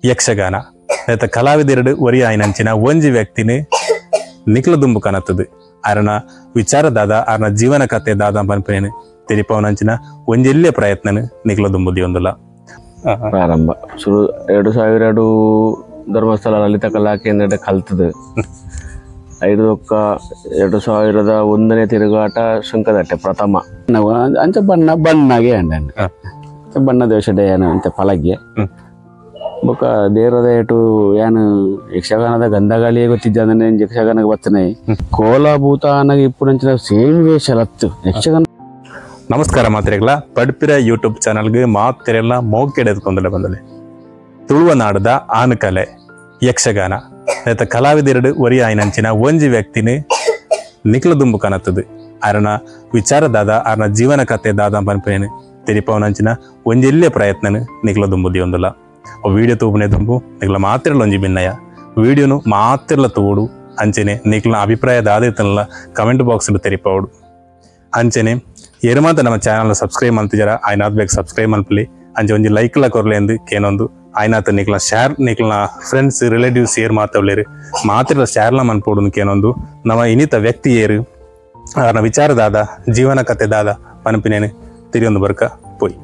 Yakshagana ನೇತ ಕಲಾವಿದೆರಡು ಒರಿ ಆಯಿನಂಚಿನ ಒಂಜಿ ವ್ಯಕ್ತಿನ ನಿಕ್ಲ ದುಂಬು ಕನತ್ತದು ಅರನ ವಿಚಾರದಾದ ಅರನ ಜೀವನ ಕತೆ ದಾದ ಪನ್ಪಿನೇನು ತೆರಿಪವನಂಚಿನ ಒಂಜೆಲ್ಲೆ ಪ್ರಯತ್ನ ನಿಕ್ಲ ದುಂಬು ದಿಯೊಂದುಲ್ಲ. ಪ್ರಾರಂಭ ಶುರು 2002 ಧರ್ಮಸ್ಥಳ ಲಲಿತ ಕಲಾ ಕೇಂದ್ರ ಕಲ್ತದು ಐದೊಕ್ಕ 2001ನೇ ತಿರುಗಾಟ ಸುಂಕದಟ್ಟೆ ಪ್ರಥಮ ನಾವು ಅಂಚ ಬಣ್ಣ ಬಣ್ಣಗೆ ಅಂಡ ಬಣ್ಣ ದೇಶದ ಏನು ಅಂಚ ಪಲಗ್ಗೆ ಬೊಕ್ಕ ದೇರದ ಏಟು ಏನು ಯಕ್ಷಗಾನದ ಗಂಧಗಾಳಿಯೇ ಗೊತ್ತಿದ್ದ ಯಕ್ಷಗಾನಕ್ಕೆ ಬತ್ತನೆ ಕೋಲಾಭೂತ ಅನ್ನಗೆ ಇಪ್ಪು ಸೇಮ್ ವೇಷಲತ್ತು ಯಕ್ಷಗಾನ. ನಮಸ್ಕಾರ ಮಾತ್ರೆಗಳ ಪಡ್ಪಿರ ಯೂಟ್ಯೂಬ್ ಚಾನಲ್ಗೆ ಮಾತ್ರೆಲ್ಲ ಮೋಕೆಡೆದುಕೊಂಡಲೆ ಬಂದಲೆ ತುಳುವ ನಾಡದ ಆನುಕಲೆ ಯಕ್ಷಗಾನ ನೇತ ಕಲಾವಿದೆರಡು ಒರಿ ಆಯಿನಂಚಿನ ಒಂಜಿ ವ್ಯಕ್ತಿನ ನಿಕ್ಲ ದುಂಬು ಕನತ್ತದು ಅರನ ವಿಚಾರದಾದ ಅರನ ಜೀವನ ಕತೆ ದಾದ ಪನ್ಪಿನೇನು ತೆರಿಪವನಂಚಿನ ಒಂಜೆಲ್ಲೆ ಪ್ರಯತ್ನ ನಿಕ್ಲ ದುಂಬು ದಿಯೊಂದುಲ್ಲ. ವಿಡಿಯೋ ತೂಪುನೆ ದುಂಬು ನಿಕ್ಲ ಮಾತ್ರೆಲ ಒಂಜಿ ಭಿನ್ನಯ ವಿಡಿಯೋನು ಮಾತ್ರೆಲ ತೋಡು ಅಂಚನೆ ನಿಕ್ಲ ಅಭಿಪ್ರಾಯ ದಾದೆತನಲ ಕಮೆಂಟ್ ಬಾಕ್ಸ್ ತೆರಿಪವಡು ಅಂಚನೆ ಎರುಮಾತ ನಮ್ಮ ಚಾನಲ್ ಸಬ್ಸ್ಕ್ರೈಬ್ ಮಾಡ್ತಿದ್ದಾರ ಆಯ್ನಾತ್ ಬೇಕು ಸಬ್ಸ್ಕ್ರೈಬ್ ಮನ್ಪಲಿ ಅಂಚೆ ಒಂಜಿ ಲೈಕ್ಲ ಕೊರ್ಲೆ ಎಂದು ಕೇನೊಂದು ಆಯ್ನಾತ ನಿಕ್ಲ ಶೇರ್ ನಿಕ್ಲ ಫ್ರೆಂಡ್ಸ್ ರಿಲೇಟಿವ್ಸ್ ಏರ್ ಮಾತಾಡ್ಲೇರು ಮಾತ್ರ ಶೇರ್ಲ ಮನ್ಪೋಡು ಕೇನೊಂದು ನಮ್ಮ ಇನ್ನಿತ ವ್ಯಕ್ತಿ ಏರು ಅವರ ವಿಚಾರದಾದ ಜೀವನ ಕತೆ ದಾದ ಪನಪಿನೇನು ತಿರಿಯೊಂದು ಬರ್ಕ ಪೋಯ್.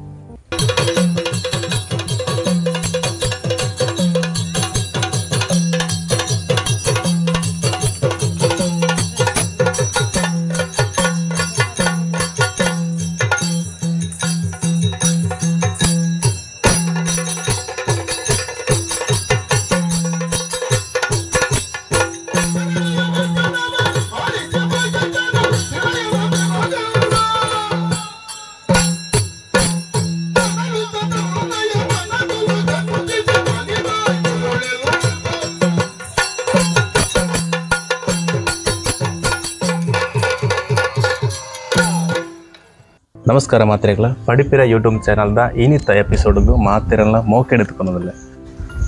ನಮಸ್ಕಾರ ಮಾತ್ರೆಗಳ ಪಡಿಪಿರ ಯೂಟ್ಯೂಬ್ ಚಾನಲ್ದ ಇನ್ನಿತ್ತ ಎಪಿಸೋಡ್ಗೂ ಮಾತಿರಲ್ಲ ಮೋಕೆಡೆದುಕೊಳ್ಳೋದಿಲ್ಲ.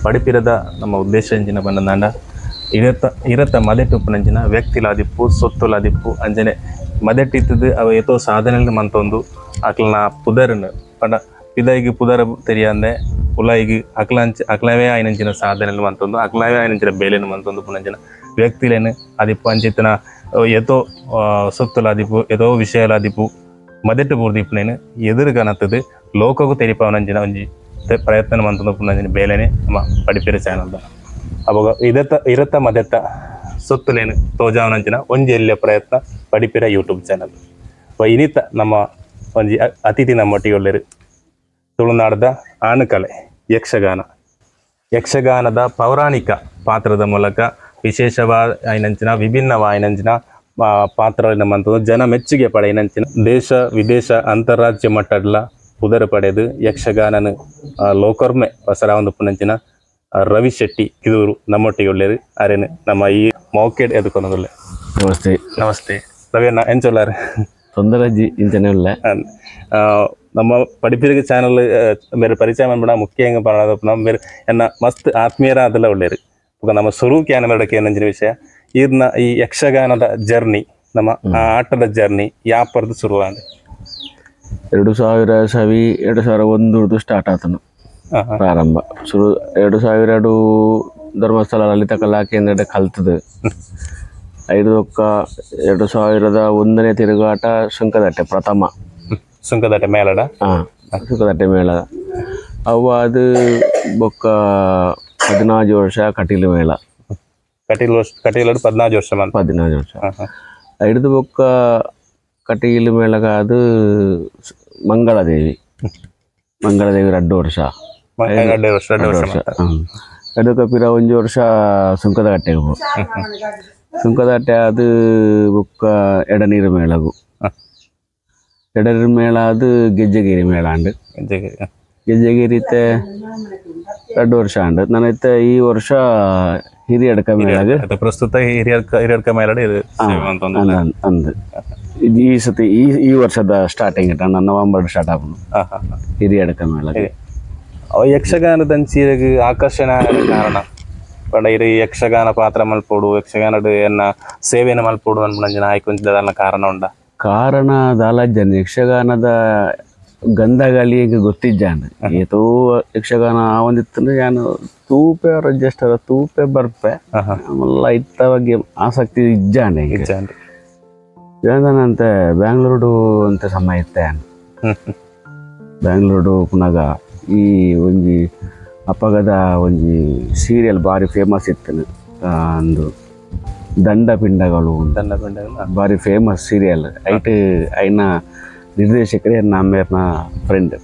ಪಡಿಪಿರದ ನಮ್ಮ ಉದ್ದೇಶ ಎಂಜಿನ ಬಂದಂಡ ಇರತ್ತ ಇರತ್ತ ಮದೆಟ್ಟುಪ್ಪನಂಚಿನ ವ್ಯಕ್ತಿಲಾದಿಪ್ಪು ಸೊತ್ತುಲಾದಿಪ್ಪು ಅಂಜನೆ ಮದೆಟ್ಟಿತ್ತದು ಅವ ಏತೋ ಸಾಧನೆಯಲ್ಲಿ ಮಂತೊಂದು ಅಕ್ಲನ ಪುದರನು ಪಂಡ ಪಿದಾಯಿಗೆ ಪುದರ ತೆರಿಯಂದೆ ಉಲಾಯಿಗೆ ಅಕ್ಲಂಚ ಅಕ್ಲವೇ ಆಯ್ನಂಚಿನ ಸಾಧನೆಯಲ್ಲಿ ಮಂತೊಂದು ಅಕ್ಲವೇ ಆಯ್ನಂಚಿನ ಬೇಲೆನು ಮಂತೊಂದು ಪುನಂಚಿನ ವ್ಯಕ್ತಿಲೇನು ಅದಿಪ್ಪು ಅಂಚಿತನ ಏತೋ ಸೊತ್ತುಲಾದಿಪ್ಪು ಏತೋ ವಿಷಯಲಾದಿಪ್ಪು ಮದೆಟ್ಟು ಪೂರ್ದಿಪ್ಪನೇನು ಎದುರು ಕನತ್ತದು ಲೋಕಕ್ಕೂ ತೆರಿಪವನಂಚಿನ ಒಂಜಿ ಪ್ರಯತ್ನ ಮಂತೊಂದು ಪುನಂಚಿನ ಬೇಲೆನೆ ನಮ್ಮ ಪಡಿಪಿರ ಚಾನಲ್ದ ಅವಾಗ ಇದತ್ತ ಇರತ್ತ ಮದೆತ್ತ ಸೊತ್ತುಲೇನು ತೋಜಾವನಂಚಿನ ಒಂಜಿ ಎಲ್ಲಿಯ ಪ್ರಯತ್ನ ಪಡಿಪಿರ ಯೂಟ್ಯೂಬ್ ಚಾನಲ್. ಇನ್ನಿತ ನಮ್ಮ ಒಂಜಿ ಅತಿಥಿ ನಮ್ಮೊಟ್ಟಿಗೆ ಒಳ್ಳೆರು ತುಳುನಾಡದ ಆಣುಕಲೆ ಯಕ್ಷಗಾನ ಯಕ್ಷಗಾನದ ಪೌರಾಣಿಕ ಪಾತ್ರದ ಮೂಲಕ ವಿಶೇಷವಾದ ಐನಂಚಿನ ವಿಭಿನ್ನವಾಯಿನಂಚಿನ ಪಾತ್ರಗಳನ್ನ ಜನ ಮೆಚ್ಚುಗೆ ಪಡೆಯಿನಂಚಿನ ದೇಶ ವಿದೇಶ ಅಂತಾರಾಜ್ಯ ಮಟ್ಟಡ್ಲ ಪುದರು ಪಡೆದು ಯಕ್ಷಗಾನನ ಲೋಕರ್ಮೆ ಪಸರಾವಂದು ಪುನಂಚಿನ ರವಿ ಶೆಟ್ಟಿ ಕಿದೂರು ನಮ್ಮೊಟ್ಟಿಗೆ ಒಳ್ಳೆಯರು ಅರೇನು ನಮ್ಮ ಈ ಮೌಕೆಡ್ ಎದುಕೊನದೊಳ್ಳೆ. ನಮಸ್ತೆ. ನಮಸ್ತೆ ರವಿ ಅಣ್ಣ, ಎಂಚೊಲ್ಲಾರು? ತೊಂದರಜ್ಜಿ ಇಂಚನೆ ಉಳ್ಳೆ. ನಮ್ಮ ಪಡಿಪಿರಿಗೆ ಚಾನಲ್ ಬೇರೆ ಪರಿಚಯ ಮಾಡ್ಬೇಡ ಮುಖ್ಯ ಹೆಂಗೆ ನಮ್ಮ ಬೇರೆ ಎನ್ನ ಮಸ್ತ್ ಆತ್ಮೀಯರ ಅದೆಲ್ಲ ಒಳ್ಳೆಯರು. ನಮ್ಮ ಸ್ವರೂಪ ಏನ ಮೇಡಕ್ಕೆ ಏನಂಚಿನ ವಿಷಯ ಇದನ್ನ ಈ ಯಕ್ಷಗಾನದ ಜರ್ನಿ ನಮ್ಮ ಆಟದ ಜರ್ನಿ ಯಾಪರ್ದು ಶುರುವಾದ 2000 ಸವಿ 2001 ಸ್ಟಾರ್ಟ್ ಆತನು ಪ್ರಾರಂಭ ಶುರು 2002 ಧರ್ಮಸ್ಥಳ ಲಲಿತ ಕಲಾ ಕೇಂದ್ರ ಕಲ್ತದು ಐದೊಕ್ಕ 2001ನೇ ತಿರುಗಾಟ ಸುಂಕದಟ್ಟೆ ಪ್ರಥಮ ಸುಂಕದಟ್ಟೆ ಮೇಳಡ ಸುಂಕದಟ್ಟೆ ಮೇಳ ಅವ ಅದು ಬೊಕ್ಕ 14 ವರ್ಷ ಕಟೀಲು ಮೇಳ ಕಟೀಲು ಕಟೀಲು 14 ವರ್ಷ 14 ವರ್ಷ ಐದು ಬೊಕ್ಕ ಕಟೀಲು ಮೇಳಗ ಅದು ಮಂಗಳದೇವಿ ಮಂಗಳದೇವಿ 2 ವರ್ಷ 2 ವರ್ಷ ಅದಕ್ಕೆ ಪಿರ 1 ವರ್ಷ ಸುಂಕದಟ್ಟೆಗೆ ಸುಂಕದಟ್ಟೆ ಅದು ಬೊಕ್ಕ ಎಡನೀರು ಮೇಳಗು ಎಡನೀರು ಮೇಳ ಅದು ಗೆಜ್ಜೆಗಿರಿ ಮೇಳ ಅಂಡು ಗೆಜ್ಜೆಗಿರಿ 2 ವರ್ಷ ಅಂಡು ನಾನೈತೆ ಈ ವರ್ಷ ಹಿರಿಯಡ್ಕ ಮೇಳಗ ಪ್ರಸ್ತುತ ಹಿರಿಯಡ್ಕ ಮೇಳ ಅಂದು ಈ ಸತಿ ಈ ಈ ವರ್ಷದ starting November start ಆಪುಂಡು ಹಿರಿಯಡ್ಕ ಮೇಳ. ಯಕ್ಷಗಾನದಂಚೀರಗ್ ಆಕರ್ಷಣೆ ಕಾರಣ ಪಂಡ ಇರು ಯಕ್ಷಗಾನ ಪಾತ್ರ ಮಲ್ಪೋಡು ಯಕ್ಷಗಾನಡ್ ಎನ್ನ ಸೇವೆನ ಮಲ್ಪೋಡು ಅನ್ಪುನಂಚಿನ ಆಯ್ಕೊಂಚಿದ ಕಾರಣ ಉಂಡ ಕಾರಣ ದಾಲಜ್ಜನ್ ಯಕ್ಷಗಾನದ ಗಂಧಗಾಳಿ ಈಗ ಗೊತ್ತಿದ್ದಾನೆ ಏತೋ ಯಕ್ಷಗಾನ ಒಂದಿತ್ತಂದ್ರೆ ನಾನು ತೂಪೆ ರಿಜಿಸ್ಟರ್ ತೂಪೆ ಬರ್ಪೆ ಆಮೇಲೆ ಇತ್ತ ಬಗ್ಗೆ ಆಸಕ್ತಿ ಇಜ್ಜಾನೆ ಅಂತ ಬ್ಯಾಂಗ್ಳೂರು ಅಂತ ಸಮಯ ಇತ್ತೆ ಬ್ಯಾಂಗ್ಳೂರು ಪುನಗ ಈ ಒಂಜಿ ಅಪ್ಪಗದ ಒಂಜಿ ಸೀರಿಯಲ್ ಭಾರಿ ಫೇಮಸ್ ಇತ್ತು ಅಂದು ದಂಡಪಿಂಡಗಳು ಭಾರಿ famous serial ಐಟ್ ಐನ ನಿರ್ದೇಶಕರೇ ನಮ್ಮೇರ್ನ ಫ್ರೆಂಡ್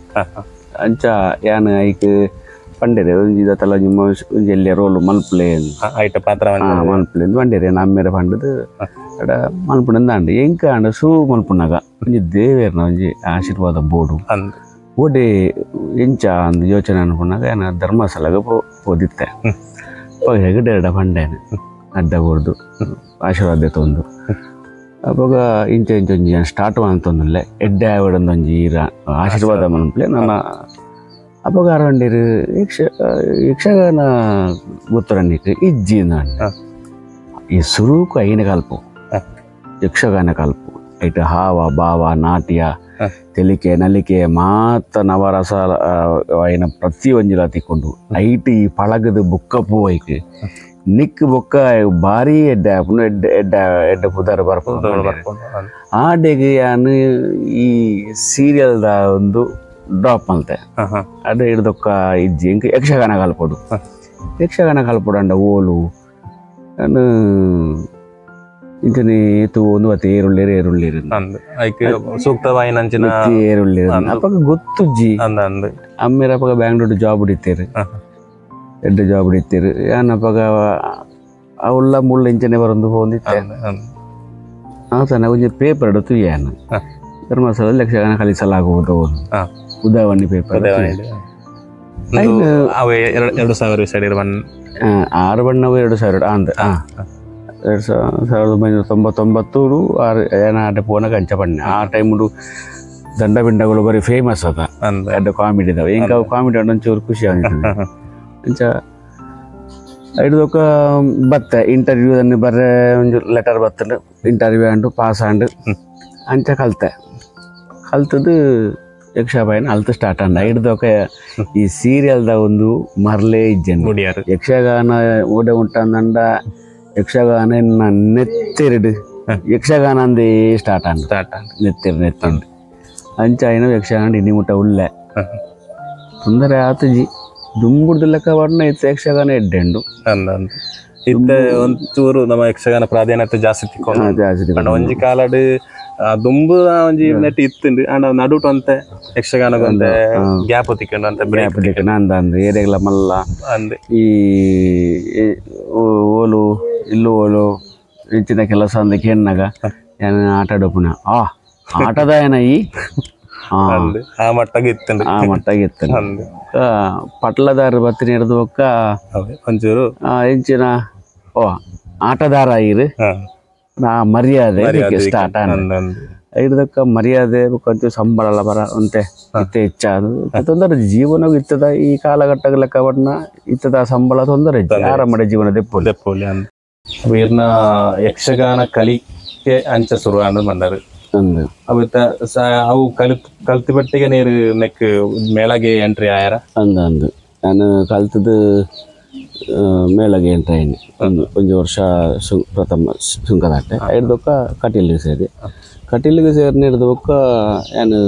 ಅಂಚ ಯಾನ್ ಐಕ್ ಪಂಡೇರೆ ಒಂಜಿ ದತ್ತಲ ನಿಮ್ಮ ಒಂಜಿ ಎಲ್ಲಿ ರೋಲ್ ಮಲ್ಪ್ಲೆ ಐಟ ಪಾತ್ರ ಮಲ್ಪ್ಲೆ ಪಂಡೇರೆ ನಮ್ಮೇರ ಪಂಡದು ಅಡ ಮಲ್ಪುಂಡ ಅಂಡ್ ಎಂಕ ಅಂಡ ಸೂ ಮಲ್ಪುನಾಗ ಒಂಜಿ ದೇವೇರ್ನ ಒಂಜಿ ಆಶೀರ್ವಾದ ಬೋಡು ಓಡಿ ಎಂಚ ಅಂದ್ ಯೋಚನೆ ಅನ್ಪುನಾಗ ಏನ ಧರ್ಮಸ್ಥಳಗ ಓದಿತ್ತೆ ಹೆಗಡೆರಡ ಪಂಡೇನೆ ಅಡ್ಡ ಕೊಡ್ದು ಆಶೀರ್ವಾದ ತೊಂದು ಅವಾಗ ಇಂಚ ಇಂಚ ಒಂಜಿ ಸ್ಟಾರ್ಟ್ ಅಂತಂದಿಲ್ಲ ಎಡ್ಡೆ ಆವಿಡೊಂದೊಂಜಿ ಈರ ಆಶೀರ್ವಾದ ಮನ್ಪ್ಲೆ ನನ್ನ ಅಪಗ ಅರವಂಡಿರು ಯಕ್ಷಗಾನ ಗೊತ್ತರಣ್ಣಿಕ್ ಇಜ್ಜಿ ಅಂದ ಈ ಸುರುಕು ಐನ ಕಲ್ಪು ಯಕ್ಷಗಾನ ಕಲ್ಪು ಐಟ್ ಹಾವ ಭಾವ ನಾಟ್ಯ ತೆಲಿಕೆ ನಲಿಕೆ ಮಾತ ನವರಸ ಐನ ಪ್ರತಿ ಒಂಜಿಲ ತಿಕ್ಕೊಂಡು ಐಟ್ ಈ ಪಳಗದ ಬುಕ್ಕ ಪೂವೈಕ್ ನಿಕ್ ಬೊಕ್ಕ ಭಾರಿ ಎಡ್ಡೆ ಆಪುಂಡು ಎಡ್ಡೆ ಎಡ್ಡೆ ಎಡ್ಡೆ ಪುದರ್ ಬರ್ಪುಂಡು ಆ ಡೇಗೆ ಯಾನು ಈ ಸೀರಿಯಲ್ದ ಒಂದು ಡ್ರಾಪ್ ಮಲ್ತೆ ಅಡೆ ಹಿಡ್ದೊಕ್ಕ ಇಜ್ಜಿ ಇಂಕ ಯಕ್ಷಗಾನ ಕಲ್ಪೊಡು ಯಕ್ಷಗಾನ ಕಲ್ಪೊಡು ಅಂಡ ಓಲು ನಾನು ಇಂಚನೆ ಏತು ಒಂದು ಅತಿ ಏರುಳ್ಳೇರು ಏರುಳ್ಳೇರು ಸೂಕ್ತವಾಯಿನಂಚಿನ ಏರುಳ್ಳೇರು ಅಪ್ಪಗ ಗೊತ್ತುಜ್ಜಿ ಅಮ್ಮೇರ ಅಪ್ಪಗ ಬ್ಯಾಂಗ್ಳೂರು ಜಾಬ್ ಹಿಡಿತೇರು ಎಡ್ಡೆ ಜಾಬ್ ಹಿಡಿತೀರಿ ಏನಪ್ಪಗ ಅವುಳ್ಳ ಮುಳ್ಳು ಇಂಚನೆ ಬರೊಂದು ಹೋಂದಿತ್ತೆ ಆತನ ಒಂಜಿ ಪೇಪರ್ ಎಡುತ್ತು ಏನು ಧರ್ಮಸ್ಥಳದಲ್ಲಿ ಯಕ್ಷಗಾನ ಕಲಿಸಲಾಗುವುದು ಉದಯವಾಣಿ ಪೇಪರ್ 6 ಬಣ್ಣವು 2000 ಅಂದ 1999 6 ಏನ ಆಟ ಪೋನಾಗ ಅಂಚ ಬಣ್ಣ ಆ ಟೈಮು ದಂಡಬಿಂಡಗಳು ಬರೀ ಫೇಮಸ್ ಅದ ಎಡ್ಡೆ ಕಾಮಿಡಿ ಇದಾವೆ ಇಂಕ ಕಾಮಿಡಿ ಒಂಚೂರು ಖುಷಿ ಆಗಿದೆ ಅಂಚ ಹಿಡ್ದೊಕ್ಕ ಬತ್ತೆ ಇಂಟರ್ವ್ಯೂ ಅನ್ನು ಬರ್ರೆ ಒಂದು letter ಬತ್ತಂಡು interview and pass and ಅಂಚ ಕಲ್ತೆ ಕಲ್ತದ್ದು ಯಕ್ಷಗಾನ ಅಲ್ತು ಸ್ಟಾರ್ಟ್ ಅಂಡ ಹಿಡ್ದೊಕ್ಕ ಈ ಸೀರಿಯಲ್ದ ಒಂದು ಮರ್ಲೇ ಇಜ್ಜೆನ್ ಯಕ್ಷಗಾನ ಓಡೆ ಉಂಟಂದಂಡ ಯಕ್ಷಗಾನ ನೆತ್ತೆರಡು ಯಕ್ಷಗಾನ ಅಂದೇ ಸ್ಟಾರ್ಟ್ ಅಂಡ್ ನೆತ್ತೆರು ನೆತ್ತೆಂಡು ಅಂಚ అయిన ಯಕ್ಷಗಾನ ಇನ್ನಿ ಮುಟ್ಟ ಉಳ್ಳೆ ತೊಂದರೆ ಆತಜಿ ದುಂಬುಡ್ದು ಲೆಕ್ಕ ವರ್ಣ ಇತ್ತು ಯಕ್ಷಗಾನ ಎಡ್ಡೆಂಡು ಇತ್ತೆ ಒಂಚೂರು ನಮ್ಮ ಯಕ್ಷಗಾನ ಪ್ರಾಧಾನ್ಯತೆ ಜಾಸ್ತಿ ತಿಕ್ಕೊಂಡು ಒಂಜಿ ಕಾಲಡ್ ದುಂಬು ಒಂಜಿ ನೆಟ್ ಇತ್ತುಂಡು ಅಂಡ ನಡುಟು ಅಂತೆ ಯಕ್ಷಗಾನಗೊಂತೆ ಗ್ಯಾಪ್ ತಿಕ್ಕೊಂಡು ಅಂತ ಬ್ರೇಕ್ ತಿಕ್ಕೊಂಡು ಅಂದ ಅಂದು ಏರಿಯಾಗ್ಲ ಮಲ್ಲ ಅಂದೆ ಈ ಓಲು ಇಲ್ಲು ಓಲು ಇಂಚಿನ ಕೆಲಸ ಅಂದಕ್ಕೆ ಹೆಣ್ಣಾಗ ಏನ ಆಟ ಆಡೋಪುನ ಆ ಆಟದ ಏನ ಈ ಆ ಮಟ್ಟಾಗ ಇತ್ತು ಆ ಮಟ್ಟಾಗ ಇತ್ತು ಪಟ್ಲದಾರ ಬತ್ತಿನ ಹಿಡಿದು ಬೊಕ್ಕ ಒಂಚೂರು ಇಂಚಿನ ಓ ಆಟದಾರ ಇರು ಆ ಮರ್ಯಾದೆ ಸ್ಟಾರ್ಟ್ ಹಿಡ್ದಕ್ಕ ಮರ್ಯಾದೆ ಬೊಕ್ಕ ಸಂಬಳ ಬರ ಅಂತೆ ಇತ್ತೆ ಹೆಚ್ಚ ಅದು ತೊಂದರೆ ಜೀವನ ಇತ್ತದ ಈ ಕಾಲಘಟ್ಟ ಲೆಕ್ಕ ಬಣ್ಣ ಇತ್ತದ ಸಂಬಳ ತೊಂದರೆ ಆರಾಮ ಜೀವನ ದೆಪ್ಪೊಲಿ ದೆಪ್ಪೊಲಿ ಇರ್ನ ಯಕ್ಷಗಾನ ಕಲಿಕೆ ಅಂಚ ಶುರು ಅಂದು ಬಂದರು ಅವಿತ ಅವು ಕಲ್ತು ಬಟ್ಟಿಗೆ ನೀರು ನೆಕ್ ಮೇಳಗೆ ಎಂಟ್ರಿ ಆಯಾರ ಅಂದ ಅಂದು ನಾನು ಕಲ್ತದ್ದು ಮೇಳಗೆ ಎಂಟ್ರಿ ಆಯ್ನಿ ಒಂದು ಒಂದು ವರ್ಷ ಪ್ರಥಮ ಸುಂಕದಾಟೆ ಹಿಡ್ದೊಕ್ಕ ಕಟೀಲಿಗೆ ಸೇರಿ ಕಟೀಲಿಗೆ ಸೇರಿ ಹಿಡ್ದೊಕ್ಕ ಏನು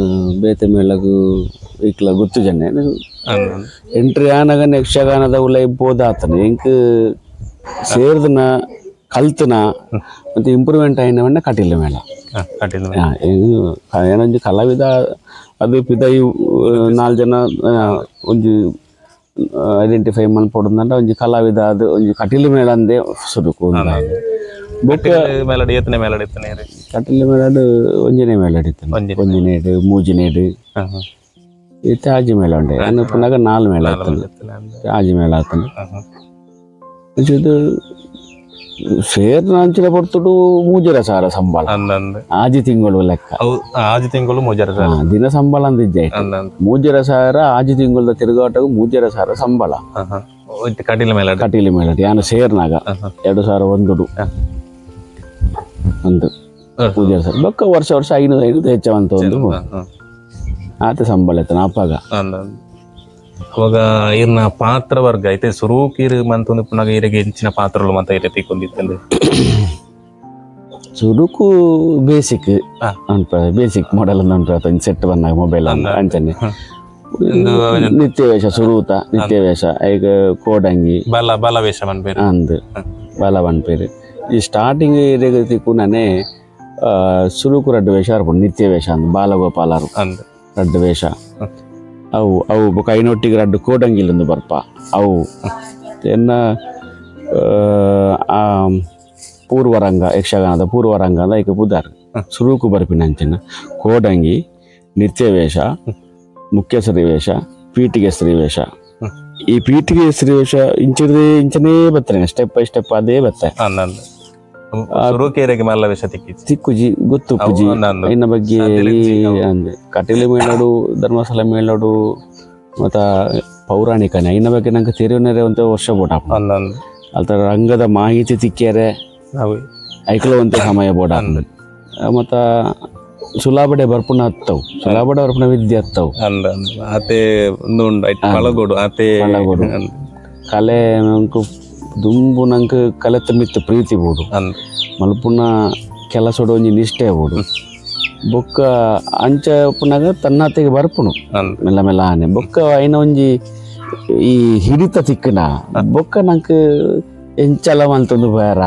ಬೇತೆ ಮೇಳಗು ಇಕ್ಲ ಗೊತ್ತು ಜನ ಎಂಟ್ರಿ ಆನಾಗ ಯಕ್ಷಗಾನದ ಉಲ್ಲ ಇಬ್ಬೋದಾತನ ಇಂಕ್ ಸೇರ್ದನ ಕಲ್ತನ ಮತ್ತು ಇಂಪ್ರೂವ್ಮೆಂಟ್ అయిన ಕಟೀಲು ಮೇಳ ಏನೊಂಜಿ ಕಲಾವಿದ ಅದು ಪಿದೈ 4 ಜನ ಒಂಜಿ ಐಡೆಂಟಿಫೈ ಮಲ್ಪೊಡುಂದಂಡ ಒಂಜಿ ಕಲಾವಿದ ಅದು ಒಂಜಿ ಕಟೀಲು ಮೇಳ ಅಂದೇ ಸುರುಕು ಬೊಕ್ಕ ಕಟೀಲು ಮೇಳಡ್ ಒಂಜಿನೇ ಮೇಳ ಅಡಿತನೆ ಒಂಜಿನೇಡು ಮೂಜಿನೇಡು ಇತ್ತೆ ಆಜಿ ಮೇಳ ಉಂಡೆ ಅನ್ನ 4 ಮೇಳ ಆತಂಡು ಆಜಿ ಮೇಳ ಆತಂಡು ಇದು ಸೇರ್ನ ಪೊರ್ತುಡು 3,500 ಸಂಬಳ ಆಜಿ ತಿಂಗಳು ಲೆಕ್ಕ ಆಜಿ ತಿಂಗಳು 3,500 ದಿನ ಸಂಬಳ ಅಂದಿದ್ದೆ 3,500 ಆಜಿ ತಿಂಗಳ ತಿರುಗಾಟకు 3,500 ಸಂಬಳ ಕಟೀಲು ಮೇಳ ಕಟೀಲು ಮೇಳ ಯಾನ ಸೇರ್ನಾಗ 2001 ಒಂದು 3,500 ಬೊಕ್ಕ ವರ್ಷ ವರ್ಷ 500 ಹೆಚ್ಚವಂತ ಒಂದು. ಆತ ಸಂಬಳ ಇತ್ತನ ಅಪ್ಪಾಗ. ಅವಾಗ ಇರ್ನ ಪಾತ್ರ ವರ್ಗ ಐತೆ ಸುರೂಕ್ ಇರು ಮಂತೊಂದು ಪುನಗ ಇರಗೆ ಹೆಚ್ಚಿನ ಪಾತ್ರಗಳು ಮಂತ ಇರ ತಿಕ್ಕೊಂಡಿತ್ತಂದ್ರೆ ಸುರುಕು ಬೇಸಿಕ್ ಅಂತ ಬೇಸಿಕ್ ಮಾಡೆಲ್ ಅಂತ ಸೆಟ್ ಬಂದಾಗ ಮೊಬೈಲ್ ಅಂಚನೆ ನಿತ್ಯ ವೇಷ ಸುರೂತ ನಿತ್ಯ ವೇಷ ಈಗ ಕೋಡಂಗಿ ಬಲ ಬಲ ವೇಷ ಅಂದ್ ಬಲ ಪನ್ಪೇರು. ಈ ಸ್ಟಾರ್ಟಿಂಗ್ ಇರಗೆ ತಿಕ್ಕುನೇ ಸುರುಕು ರಡ್ಡು ವೇಷ ಅರ್ಪುಂಡು ನಿತ್ಯ ವೇಷ ಅಂದ್ ಬಾಲಗೋಪಾಲರು ರಡ್ಡು ವೇಷ ಅವು ಅವು ಬೊಕ ಐನೊಟ್ಟಿಗೆ ರಡ್ಡು ಕೋಡಂಗಿಲ್ಲೊಂದು ಬರ್ಪ ಅವು ಎನ್ನ ಪೂರ್ವರಂಗ ಯಕ್ಷಗಾನದ ಪೂರ್ವರಂಗ ಅಂದ ಐಕ ಪುದಾರ್ ಸುರುಕು ಬರ್ಪಿನ ಅಂಚಿನ ಕೋಡಂಗಿ ನಿತ್ಯ ವೇಷ ಮುಖ್ಯ ಶ್ರೀವೇಷ ಪೀಠಿಗೆ ಶ್ರೀವೇಷ. ಈ ಪೀಠಿಗೆ ಶ್ರೀವೇಷ ಇಂಚದೇ ಇಂಚನೇ ಬರ್ತಾರೆ step by step ಅದೇ ಬರ್ತಾರೆ. ತಿಕ್ಕುಜಿ ಗೊತ್ತು ಪುಜಿ ಇನ್ನ ಬಗ್ಗೆ ಕಟೀಲು ಮೇಳಡು ಧರ್ಮಸ್ಥಳ ಮೇಳಡು ಮತ್ತ ಪೌರಾಣಿಕನೇ ಇನ್ನ ಬಗ್ಗೆ ನಂಗೆ ತೆರಿವನೇರೆ ಅಂತ ವರ್ಷ ಬೋಟ ಅಲ್ತ ರಂಗದ ಮಾಹಿತಿ ತಿಕ್ಕ್ಯಾರೆ ಐಕ್ಲವಂತ ಸಮಯ ಬೋಡ ಮತ್ತ ಸುಲಾಬಡೆ ಬರ್ಪುಣ ಹತ್ತವು ಸುಲಾಬಡೆ ಬರ್ಪುಣ ವಿದ್ಯೆ ಹತ್ತವು ಪಳಗೋಡು ಕಲೆ ನಂಗೆ ದುಂಬು ನಂಗೆ ಕಲೆತ ಮಿತ್ತು ಪ್ರೀತಿ ಬೋಡು ಮಲ್ಪುನ ಕೆಲಸೋಡು ಒಂಜಿ ನಿಷ್ಠೆ ಬೋಡು ಬೊಕ್ಕ ಅಂಚ ಪುನಗ ತನ್ನತೆಗೆ ಬರ್ಪುಣು ಮೆಲ್ಲ ಮೆಲ್ಲ ಆನೆ ಬೊಕ್ಕ ಐನ ಒಂಜಿ ಈ ಹಿಡಿತ ತಿಕ್ಕನ ಬೊಕ್ಕ ನಂಗೆ ಎಂಚಲ ಮಂತೊಂದು ಬೇರ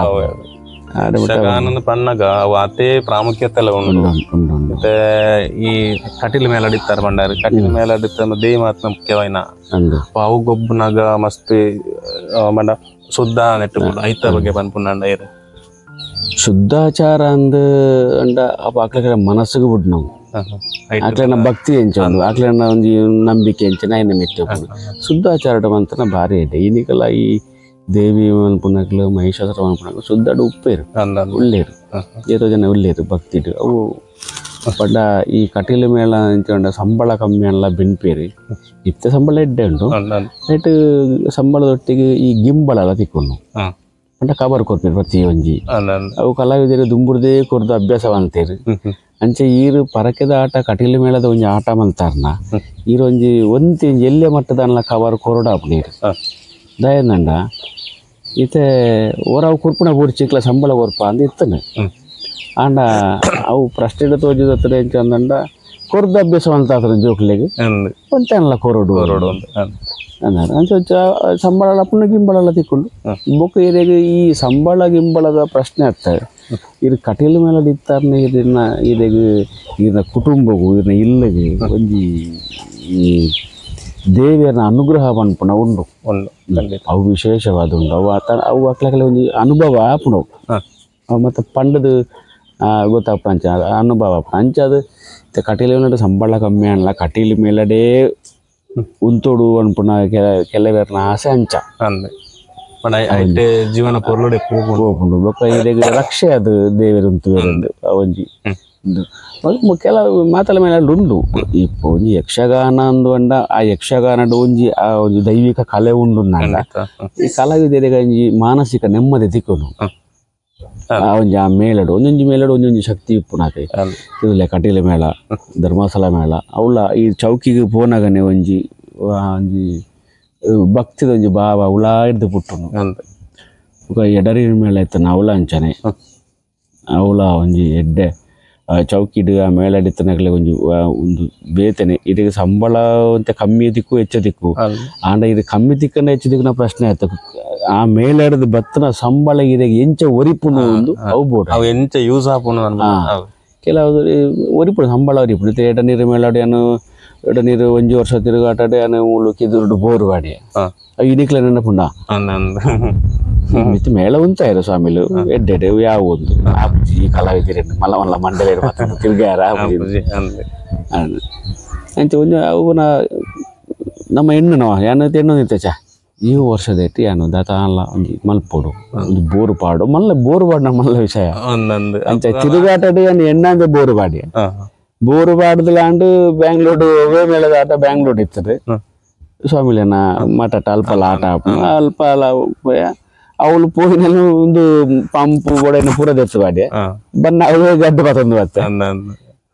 ಪನ್ನಗ ಅದೇ ಪ್ರಾಮುಖ್ಯತೆ ಉಂಟು. ಮತ್ತೆ ಈ ಕಟೀಲ್ ಮೇಲೆ ಅಡಿತಾರೆ ಬಂಡಾರಿ ಕಟೀಲ್ ಮೇಲೆ ಅಡಿತ ದೇವಿ ಮಾತ್ರ ಮುಖ್ಯವಾಯಿನ ಅವು ಗೊಬ್ಬನಾಗ ಮಸ್ತ್ ಬಂಡ ಶುದ್ಧ ನೆಟ್ಟು ಐತ ಬಗ್ಗೆ ಪನ್ಪುಂಡ ಇರು ಶುದ್ಧಾಚಾರ ಅಂದ್ ಅಂಡ ಆಕ್ಲೆ ಮನಸ್ಸಿಗೆ ಬಿಡ್ ನಾವು ಆಕ್ಲೆನ ಭಕ್ತಿ ಎಂಚ ಆಕ್ಲೆನ ಒಂಜಿ ನಂಬಿಕೆ ಎಂಚ ಐನ ಮೆಚ್ಚ ಶುದ್ಧಾಚಾರ ಮಂತನ ಭಾರಿ ಇದೆ. ಈನಿಕಲ್ಲ ಈ ದೇವಿ ಅನ್ಪುನಕ್ಲು ಮಹಿಷಾಸುರ ಅನ್ಪುನಕ್ಲು ಶುದ್ಧಡು ಉಪ್ಪೇರು ಉಳ್ಳೇರು ಏತೋ ಜನ ಉಳ್ಳೇರು ಭಕ್ತಿಡು ಅವು ಪಂಡ ಈ ಕಟೀಲು ಮೇಳ ಅಂಚ ಸಂಬಳ ಕಮ್ಮಿ ಅಲ್ಲ ಬೆನ್ಪೇರು ಇತ್ತ ಸಂಬಳ ಎಡ್ಡೆ ಉಂಟು ರೈಟ್ ಸಂಬಳದೊಟ್ಟಿಗೆ ಈ ಗಿಂಬಳ ಎಲ್ಲ ತಿಕ್ಕೊಂಡು ಪಂಡ ಕಬರ್ ಕೊರ್ಪೇರು ಪ್ರತಿ ಒಂಜಿ ಅವು ಕಲಾವಿದರು ದುಂಬುರ್ದೇ ಕೊರ್ದು ಅಭ್ಯಾಸ ಅಂತೇರು. ಅಂಚೆ ಈರು ಪರಕೆದ ಆಟ ಕಟೀಲು ಮೇಳದ ಒಂಜಿ ಆಟ ಮಲ್ತಾರನ ಈರು ಒಂಜಿ ಒಂತಿ ಎಲ್ಲೆ ಮಟ್ಟದ ಅನ್ಲ ಕಬರ್ ಕೊರಡ ನೀರು ದಯನಂಡ ಇತ್ತೆ ಓರಾವು ಕುರ್ಪುಣ ಬೋಡಿ ಚಿಕ್ಲ ಸಂಬಳ ಕೊರ್ಪ ಅಂದ್ ಇತ್ತನೆ ಆಂಡ ಅವು ಪ್ರಶ್ನೆ ತೋಜಿದ ಎಂಚ ಅಂದಂಡ ಕೊರ್ದ ಅಭ್ಯಾಸ ಅಂತ ಜೋಕ್ಲೆಗ್ ಒಂತೆ ಅನ್ಲ ಕೊರಡು ಅಂದಾರೆ ಅಂಚ ಸಂಬಳ ಪುನಃ ಗಿಂಬಳ ತಿಕ್ಕೊಂಡು ಬೊಕ್ಕ ಏರಿಯಾಗ ಈ ಸಂಬಳ ಗಿಂಬಳದ ಪ್ರಶ್ನೆ ಆಗ್ತದೆ. ಇರು ಕಟೀಲು ಮೇಲೆ ಇತ್ತಾರನೆ ಇದನ್ನ ಇದಾಗ ಇರ್ನ ಕುಟುಂಬಗೂ ಇರ್ನ ಇಲ್ಲಗೆ ಒಂಜಿ ಈ ದೇವಿಯರ ಅನುಗ್ರಹ ಪನ್ಪುನ ಉಂಡು ಅವು ವಿಶೇಷವಾದ ಉಂಡು ಅವು ಆತ ಅವು ಅಕ್ಲಕಲೆ ಒಂಜಿ ಅನುಭವ ಆಪುಣವು ಅವು ಮತ್ತು ಪಂಡದು ಗೊತ್ತಾಪ ಅಂಚ ಅನುಭವ ಆಪುಣ ಅಂಚ ಅದು ಕಟೀಲು ಮೇಲೆ ಸಂಬಳ ಕಮ್ಮಿ ಅನ್ಲ ಕಟೀಲು ಮೇಲಡೆ ಉಂತೋಡು ಅನ್ಪುಣ ಕೆಲವೇರ್ನ ಆಸೆ ಅಂಚ ಜೀವನ ಪೋಪುಂಡು ಬೊಕ್ಕ ಇದಾಗ ರಕ್ಷೆ ಅದು ದೇವರು ಉಂತು ಒಂಜಿ ಕೆಲವು ಮಾತಲ ಮೇಲೆ ಉಂಡು ಇಪ್ಪ ಒಂಜಿ ಯಕ್ಷಗಾನ ಅಂದು ಅಂಡ ಆ ಯಕ್ಷಗಾನಡು ಒಂಜಿ ಆ ಒಂಜಿ ದೈವಿಕ ಕಲೆ ಉಂಡು ಅಂಡ ಈ ಕಲಾವಿದರಿಗೆ ಒಂಜಿ ಮಾನಸಿಕ ನೆಮ್ಮದಿ ತಿಕ್ಕೊಂಡು ಆ ಒಂಜಿ ಆ ಮೇಳಡು ಒಂಜೊಂಜಿ ಮೇಳಡು ಒಂಜೊಂಜಿ ಶಕ್ತಿ ಇಪ್ಪುನಾತೆ ಇದುಲೆ ಕಟೀಲು ಮೇಳ ಧರ್ಮಸ್ಥಳ ಮೇಳ ಅವಳ ಈ ಚೌಕಿಗೆ ಪೋನಾಗನೆ ಒಂಜಿ ಒಂಜಿ ಭಕ್ತಿದ ಒಂಜಿ ಭಾವ ಅವಳ ಹಿಡ್ದು ಪುಟ್ಟುನು ಬೊಕ ಎಡರಿನ ಮೇಳ ಇತ್ತನ ಅವಳ ಅಂಚನೆ ಅವಳ ಒಂಜಿ ಎಡ್ಡೆ ಚೌಕಿಡು ಆ ಮೇಳಡಿತ್ತನಗಲೆ ಒಂಜಿ ಒಂದು ಬೇತನೆ ಇದಕ್ಕೆ ಸಂಬಳ ಅಂತ ಕಮ್ಮಿ ದಿಕ್ಕು ಹೆಚ್ಚ ದಿಕ್ಕು ಆಂಡ ಇದು ಕಮ್ಮಿ ದಿಕ್ಕನ್ನ ಹೆಚ್ಚು ದಿಕ್ಕನ ಪ್ರಶ್ನೆ ಆಯ್ತು. ಆ ಮೇಲಾಡದ ಬತ್ತನ ಸಂಬಳ ಇದಕ್ಕೆ ಎಂಚ ಒರಿಪುನು ಒಂದು ಅವು ಬೋಡ ಅವು ಎಂಚ ಯೂಸ್ ಆಪುನು ಕೆಲವು ಒರಿಪುಡು ಸಂಬಳ ಒರಿಪುಡು ಎಡ ನೀರು ಮೇಲಾಡಿ ಅನು ಎಡ ನೀರು ಒಂಜಿ ವರ್ಷ ತಿರುಗಾಟಾಡಿ ಅನು ಮುಳು ಕಿದುರುಡು ಬೋರು ವಾಡಿ ಇನಿಕ್ಲ ನೆನಪುಂಡ ಮಿತ್ತು ಮೇಳ ಉಂತಾಯಿರು ಸ್ವಾಮಿಲು ಎಡ್ಡೆಡೆ ಯಾವ ಒಂದು ಆಪುಜಿ ಕಲಾವಿದಿರ ಮಲ್ಲ ಮಲ್ಲ ಮಂಡಳಿ ತಿರುಗಾರ ಆಪುಜಿ ಅಂಚ ಒಂಜಿ ಅವನ ನಮ್ಮ ಹೆಣ್ಣು ನವ ಯಾನ ಹೆಣ್ಣು ನಿಂತಚ ಈ ವರ್ಷದ ಯಾನು ದಾತ ಅಲ್ಲ ಒಂಜಿ ಮಲ್ಪೋಡು ಒಂಜಿ ಬೋರು ಪಾಡು ಮಲ್ಲ ಬೋರು ಪಾಡಿನ ಮಲ್ಲ ವಿಷಯ ಅಂಚ ತಿರುಗಾಟಡು ಯಾನು ಎಣ್ಣಂದೆ ಬೋರು ಪಾಡಿ ಬೋರು ಪಾಡ್ದಲಾಂಡು ಬ್ಯಾಂಗ್ಳೂರು ಅವೇ ಮೇಳದ ಆಟ ಬ್ಯಾಂಗ್ಳೂರು ಇರ್ತದೆ ಸ್ವಾಮಿಲೇನ ಮಠ ಅಲ್ಪಲ ಆಟ ಅಲ್ಪ ಅವಳು ಪೋಯಿನಲ್ಲೂ ಒಂದು ಪಂಪು ಒಡೆಯನ್ನು ಪೂರ ದೆತ್ತು ಬಾಡಿ ಬನ್ನ ಅವೇ ಗಡ್ಡೆ ಬತ್ತೊಂದು ಬತ್ತೆ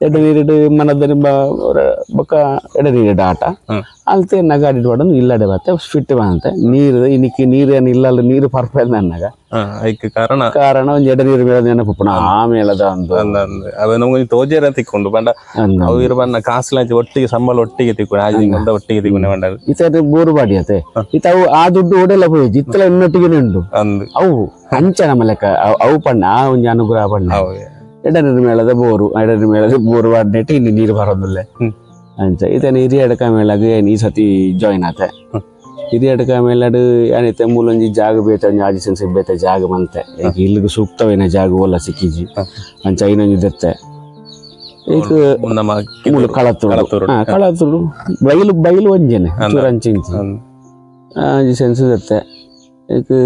ಎಡ ನೀರಿಡು ಮನದ ಬೊಕ್ಕ ಎಡ ನೀರಿಡು ಆಟ ಅಲ್ತೆ ನಗಾಡಿ ವಾಡೊಂದು ಇಲ್ಲಡೆ ಬತ್ತೆ ಫಿಟ್ ಬಂತೆ ನೀರು ಇನ್ನಿಕ್ಕಿ ನೀರು ಏನು ಇಲ್ಲ ನೀರು ಪರ್ಪೆ ನನ್ನಾಗ ಕಾರಣ ಕಾರಣ ಒಂಜಿ ಎಡ ನೀರು ಮೇಳದ ನೆನಪುಪ್ಪುನ ಆ ಮೇಳದ ಒಂದು ಅವೆ ನಮ್ಗೆ ತೋಜೇರ ತಿಕ್ಕೊಂಡು ಬಂಡ ಅವು ಇರು ಬಣ್ಣ ಕಾಸುಲಾಂಚಿ ಒಟ್ಟಿಗೆ ಸಂಬಳ ಒಟ್ಟಿಗೆ ತಿಕ್ಕೊಂಡು ಆಜಿ ಒಟ್ಟಿಗೆ ತಿಕ್ಕೊಂಡು ಬಂಡ ಇತ್ತ ಬೋರು ಬಾಡಿ ಅತೆ ಇತ್ತ ಅವು ಆ ದುಡ್ಡು ಓಡೆಲ್ಲ ಪೋಯಿ ಇತ್ತಲ ಇನ್ನೊಟ್ಟಿಗೆ ಉಂಡು ಅವು ಅಂಚ ನಮ್ಮ ಲೆಕ್ಕ ಅವು ಪಣ್ಣ ಆ ಒಂಜಿ ಅನುಗ್ರಹ ಪಣ್ಣ ಎಡ ನೀರು ಮೇಳದ ಬೋರು ಎಡ ನೀರು ಮೇಳದ ಬೋರು ಬಾಡಿನೆಟ್ಟು ಇನ್ನು ನೀರು ಬರೋದಿಲ್ಲ ಅಂಚ ಇತನ ಹಿರಿಯಡ್ಕ ಮೇಳಗ ಈ ಸತಿ ಜಾಯಿನ್ ಆತೆ ಹಿರಿಯಡ್ಕ ಮೇಲಾಡು ಏನೈತೆ ಮೂಲೊಂಜಿ ಜಾಗ ಬೇತೆ ಒಂಜಿ ಆಜಿ ಸೆನ್ಸ್ ಬೇತೆ ಜಾಗ ಮಂತೆ ಈಗ ಇಲ್ಲಿಗೆ ಸೂಕ್ತವೇನ ಜಾಗ ಓಲ ಸಿಕ್ಕಿಜಿ ಅಂಚ ಐನೊಂಜಿ ದೆತ್ತೆ ಈಗ ಮೂಲ ಕಳತ್ತೂರು ಕಳತ್ತೂರು ಬೈಲು ಬೈಲು ಒಂಜೇನೆ ಚೂರು ಅಂಚಿ ಇಂಚಿ ಆಜಿ ಸೆನ್ಸ್ ದೆತ್ತೆ ಈಗ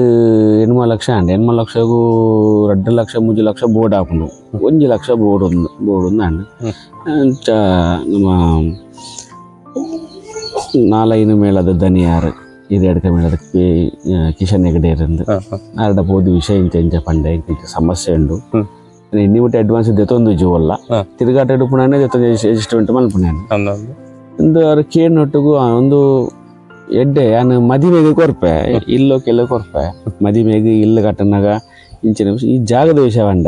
8 ಲಕ್ಷ ಅಂಡ್ 8 ಲಕ್ಷಗೂ 2 ಲಕ್ಷ 3 ಲಕ್ಷ ಬೋರ್ಡ್ ಹಾಕೊಂಡು 1 ಲಕ್ಷ ಬೋರ್ಡ್ ಒಂದು ಬೋರ್ಡ್ ಒಂದು ಅಂಡ್ ಅಂಚ ನಮ್ಮ 4 ಮೇಳದ ದನಿಯಾರು ಇದು ಎಡಕ ಮೇಳದ ಕಿಶನ್ ಹೆಗಡೆ ಇರಂದು ಆರ್ಡ ಪೋದು ವಿಷಯ ಇಂಚ ಇಂಚ ಪಂಡೆ ಇಂಚ ಸಮಸ್ಯೆ ಉಂಡು ಇನ್ನಿ ಬಿಟ್ಟು ಅಡ್ವಾನ್ಸ್ ದೆತ್ತೊಂದು ಜೀವಲ್ಲ ತಿರುಗಾಟ ಇಡುಪುಣಾನೆ ದೆತ್ತೊಂದು ಅಡ್ಜಸ್ಟ್ಮೆಂಟ್ ಮಲ್ಪುಣಾನೆ ಒಂದು ಅವ್ರು ಕೇಳಿನೊಟ್ಟಿಗೂ ಒಂದು ಎಡ್ಡೆ ಯಾನು ಮದಿಮೆಗೆ ಕೊರ್ಪೆ ಇಲ್ಲೋ ಕೆಲವು ಕೊರ್ಪೆ ಮದಿಮೆಗೆ ಇಲ್ಲ ಕಟ್ಟನಾಗ ಇಂಚಿನ ಈ ಜಾಗದ ವಿಷಯ ಬಂಡ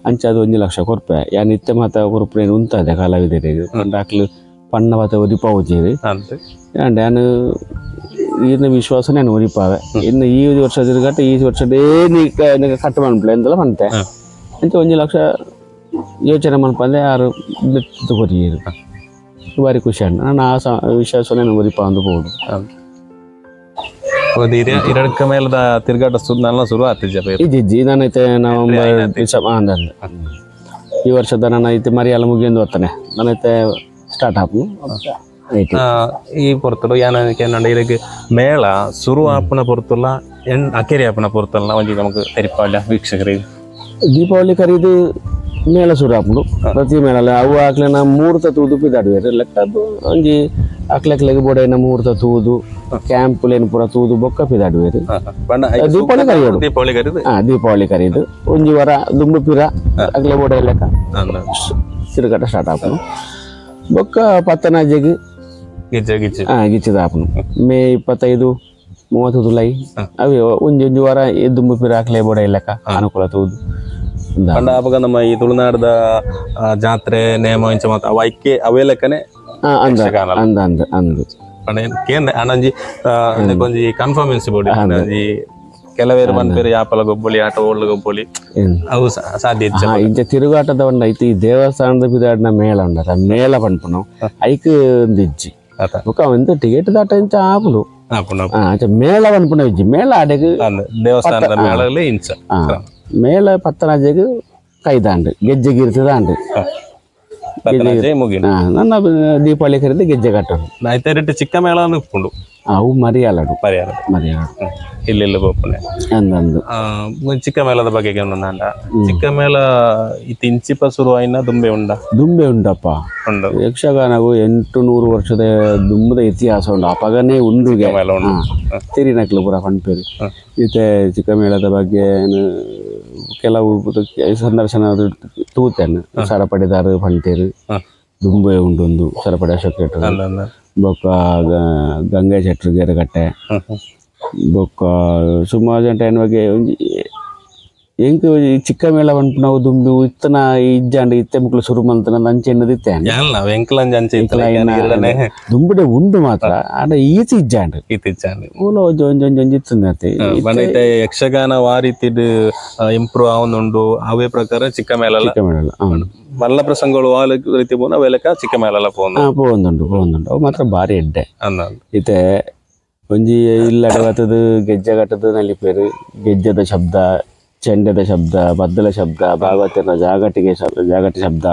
ಅಂಚ ಅದು 1 ಲಕ್ಷ ಕೊರ್ಪೆ ಯಾನ್ ಇತ್ತೆ ಮಾತ ಕೊರ್ಪೆ ಉಂತದೆ ಕಲಾವಿದರಿಗೆ ಪಂಡ ಹಾಕ್ಲು ಪಣ್ಣ ಮಾತ ಒರಿಪಾವುಜೇರಿ ಅಂಡ್ ಯಾನು ಈನ ವಿಶ್ವಾಸ ನಾನು ಒರಿಪಾವೆ ಇನ್ನು ಈ ವರ್ಷ ತಿರುಗಾಟ ಈ ವರ್ಷದೇ ಕಟ್ಟು ಮನ್ಪ್ಲೆ ಅಂತೆಲ್ಲ ಮಂತೆ ಅಂಚ 1 ಲಕ್ಷ ಯೋಚನೆ ಮನ್ಪಂದೆ ಯಾರು ಬಿಟ್ಟು ಕೊರಿಯರು ಭಾರಿ ಖುಷಿ ಅಣ್ಣ ನಾನು ಆ ವಿಶ್ವಾಸ ನಾನು ಒರಿಪಾ ಅಂದು ಬೋಡು ಇರಡ್ಕ ಮೇಲದ ತಿರುಗಾಟ ಶುರು ಆತಿಜ ಇಜ್ಜಿ ನಾನೈತೆ ನವೆಂಬರ್ ಡಿಸೆಂಬರ್ ಈ ವರ್ಷದ ನಾನು ಐತೆ ಮರಿಯಲ್ಲ ಮುಗಿಯಂದು ಬರ್ತಾನೆ ನಾನೈತೆ ಸ್ಟಾರ್ಟ್ ಆಪು ಈ ಪೊರ್ತಲು ಯಾನ ಇರಕ್ಕೆ ಮೇಳ ಶುರು ಆಪನ ಪೊರ್ತಲ್ಲ ಅಕೇರಿ ಆಪನ ಪೊರ್ತಲ್ಲ ಒಂಜಿ ನಮಗೆ ತೆರಿಪಾಲ ವೀಕ್ಷಕರಿಗೆ ದೀಪಾವಳಿ ಖರೀದಿ ಮೇಳ ಶುರು ಆಪುಂಡು ಪ್ರತಿ ಮೇಳ ಅವು ಆಕ್ಲೆನ ಮುಹೂರ್ತ ತೂದು ಪಿದಾಡುವೆರ್ ಲೆಕ್ಕ ಒಂಜಿ ಅಕ್ಲೆಕ್ಲೆಗ್ ಬೋಡೈನ ಮುಹೂರ್ತ ತೂದು ಕ್ಯಾಂಪ್ ಲೇನ್ ಪೂರ ತೂದು ಬೊಕ್ಕ ಪಿದಾಡುವೆರ್ ದೀಪಾವಳಿ ಕರಿಯೋಡು ದೀಪಾವಳಿ ಕರೀದು ದೀಪಾವಳಿ ಕರೀದು ಒಂಜಿ ವಾರ ದುಂಬು ಪಿರ ಅಕ್ಲೆ ಬೋಡೈ ಲೆಕ್ಕ ತಿರುಗಾಟ ಸ್ಟಾರ್ಟ್ ಆಪುಂಡು ಬೊಕ್ಕ ಪತ್ತನಾಜೆಗ್ ಗಿಚ್ಚದ ಆಪುಂಡು ಮೇ 25 30 ಜುಲೈ ಅವೇ ಒಂಜಿ ಒಂಜಿ ವಾರ ದುಂಬು ಪಿರ ಅಕ್ಲೆ ಬೋಡೈ ಲೆಕ್ಕ ಅನುಕೂಲ ತೂದು ಪಂಡ ಅಪಗ ನಮ್ಮ ಈ ತುಳುನಾಡದ ಜಾತ್ರೆ ನೇಮ ಇಂಚ ಮಾತ ಅವ ಐಕೆ ಅವೇ ಲೆಕ್ಕನೆ ಅಂದ ಅಂದ ಅಂದ ಅಂದು ಪಂಡ ಕೇಂದ್ರ ಅಣಂಜಿ ಒಂಜಿ ಕನ್ಫರ್ಮೆನ್ಸ್ ಬೋಡಿ ಒಂಜಿ ಕೆಲವೇರು ಬಂದ್ಪೇರು ಯಾಪಲ ಗೊಬ್ಬೊಳಿ ಆಟ ಓಳ್ಳು ಗೊಬ್ಬೊಳಿ ಅವು ಸಾಧ್ಯ ಇಂಚ ತಿರುಗಾಟದ ಒಂಡ ಐತಿ ಈ ದೇವಸ್ಥಾನದ ಬಿದಾಡಿನ ಮೇಳ ಉಂಡತ ಮೇಳ ಪನ್ಪುನು ಐಕ್ ಒಂದು ಇಜ್ಜಿ ಬೊಕ್ಕ ಒಂದು ಟಿಕೆಟ್ ದಾಟ ಇಂಚ ಆಪುಂಡು ಅಂಚ ಮೇಳ ಪನ್ಪುನ ಇಜ್ಜಿ ಮೇಳ ಆಡೆಗ್ ದೇವಸ್ಥಾನದ ಮೇಳಲ್ಲಿ ಇಂಚ ಮೇಳ ಪತ್ತನಾಜೆಗ್ ಕೈದಾಂಡು ಗೆಜ್ಜೆ ಗಿರ್ತದಾಂಡು ನನ್ನ ದೀಪಾವಳಿ ಕರೆದು ಗೆಜ್ಜೆ ಕಟ್ಟೋದು ಆಯ್ತು ಚಿಕ್ಕ ಮೇಳ ಉಪ್ಪುಂಡು ಅವು ಮರಿಯಾಲಡು ಮರಿಯಾಲಡು ಮರಿಯಾಲಡು ಇಲ್ಲ ಪೋಪುನೆ ಅಂದಂದು ಚಿಕ್ಕ ಮೇಳದ ಬಗ್ಗೆ ಉಂಡ ಚಿಕ್ಕ ಮೇಳ ಇತ್ತು ಇಂಚಿಪ ಶುರು ಆಯ್ನ ದುಂಬೆ ಉಂಡ ದುಂಬೆ ಉಂಡಪ್ಪ ಉಂಡು ಯಕ್ಷಗಾನವು 800 ವರ್ಷದ ದುಂಬದ ಇತಿಹಾಸ ಉಂಡು ಅಪಗನೇ ಉಂಡು ತಿರಿನಕ್ಲು ಪೂರ ಪನ್ಪೇರು ಇತ್ತೆ ಚಿಕ್ಕ ಮೇಳದ ಬಗ್ಗೆ ಕೆಲವು ಸಂದರ್ಶನ ತೂತೇನೆ ಸರಪಡಿದಾರು ಪಂತೇರು ದುಂಬೆ ಉಂಡೊಂದು ಸರಪಡಿ ಅಶೋಕ್ ಶೆಟ್ಟರು ಬೊಕ್ಕ ಗಂಗೆ ಶೆಟ್ಟರು ಗೇರಕಟ್ಟೆ ಬೊಕ್ಕ ಸುಮಾರು ಜನ ಬಗ್ಗೆ ಒಂಜಿ ಎಂಕ್ ಚಿಕ್ಕ ಮೇಳ ಪನ್ಪುನವು ದುಂಬು ಇತ್ತನ ಇಜ್ಜಾಂಡ ಇತ್ತೆ ಮುಕ್ಲು ಶುರು ಮಲ್ತನ ಅಂಚೆ ಎನ್ನದು ಇತ್ತೆ ದುಂಬುಡೆ ಉಂಡು ಮಾತ್ರ ಆಂಡ ಈಚೆ ಇಜ್ಜಾಂಡ್ ಮೂಲ ಒಂಜಿ ಒಂಜಿ ಒಂಜಿ ಒಂಜಿ ಇತ್ತಂದೆ ಯಕ್ಷಗಾನ ಆ ರೀತಿಡ್ ಇಂಪ್ರೂವ್ ಆವೊಂದುಂಡು ಅವೇ ಪ್ರಕಾರ ಚಿಕ್ಕ ಮೇಳ ಚಿಕ್ಕ ಮೇಳ ಮಲ್ಲ ಪ್ರಸಂಗಗಳು ಆ ರೀತಿ ಪೋನ ಅವೆಲಕ ಚಿಕ್ಕ ಮೇಳಲ ಪೋಂದು ಪೋಂದುಂಡು ಪೋಂದುಂಡು ಅವು ಮಾತ್ರ ಭಾರಿ ಎಡ್ಡೆ ಇತ್ತೆ ಒಂಜಿ ಇಲ್ಲಡೆ ಬತ್ತದು ಗೆಜ್ಜೆ ಕಟ್ಟದು ನಲಿಪೇರು ಗೆಜ್ಜೆದ ಶಬ್ದ ಚೆಂಡೆದ ಶಬ್ದ ಬದ್ದಲ ಶಬ್ದ ಭಾಗವತಿನ ಜಾಗಟಿಗೆ ಶಬ್ದ ಜಾಗಟಿ ಶಬ್ದ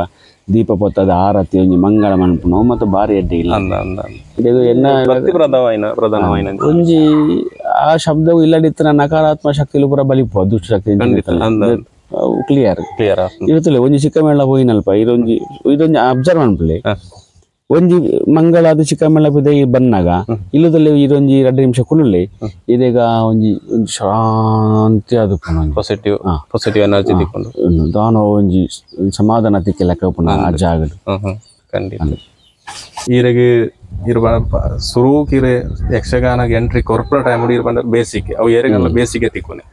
ದೀಪ ಪೊತ್ತದ ಆರತಿ ಒಂಜಿ ಮಂಗಳ ಮನ್ಪುನವು ಮತ್ತು ಭಾರಿ ಎಡ್ಡೆ ಇಲ್ಲ ಇದು ಎನ್ನ ಪ್ರಧಾನವಾಯಿನ ಒಂಜಿ ಆ ಶಬ್ದವು ಇಲ್ಲಡಿತ್ತಿನ ನಕಾರಾತ್ಮಕ ಶಕ್ತಿಲು ಪೂರ ಬಲಿಪುವ ದುಷ್ಟ ಶಕ್ತಿ ಕ್ಲಿಯರ್ ಕ್ಲಿಯರ್ ಇರುತ್ತಲ್ಲ ಒಂಜಿ ಚಿಕ್ಕ ಮೇಳ ಪೋಯಿನಲ್ಪ ಇದೊಂಜಿ ಇದೊಂಜಿ ಅಬ್ಸರ್ವ್ ಮನ್ಪುಲೆ ಒಂಜಿ ಮಂಗಳಾದ ಚಿಕ್ಕಮಲ್ಲ ಪಿದೈ ಬನ್ನಾಗ ಇಲ್ಲದಲ್ಲಿ ಇದೊಂಜಿ 2 ನಿಮಿಷ ಕುಲ್ಲುಲ್ಲೆ ಇದೀಗ ಒಂಜಿ ಒಂಜಿ ಶಾಂತಿ ಅದು positive positive energy ತಿಕ್ಕೊಂಡು ದಾನ ಒಂಜಿ ಸಮಾಧಾನ ತಿಕ್ಕೆಲ್ಲ ಪುನಃ ಆ ಜಾಗಡು ಖಂಡಿತ ಈರೆಗೆ ಇರುವ ಸುರುಕಿರೆ ಯಕ್ಷಗಾನ ಎಂಟ್ರಿ ಕೊರ್ಪುರ ಟೈಮ್ ಇರು ಪಂಡ ಬೇಸಿಕ್ ಅವು ಏರೆಗಲ್ಲ ಬೇಸಿಗೆ ತಿಕ್ಕೊನೆ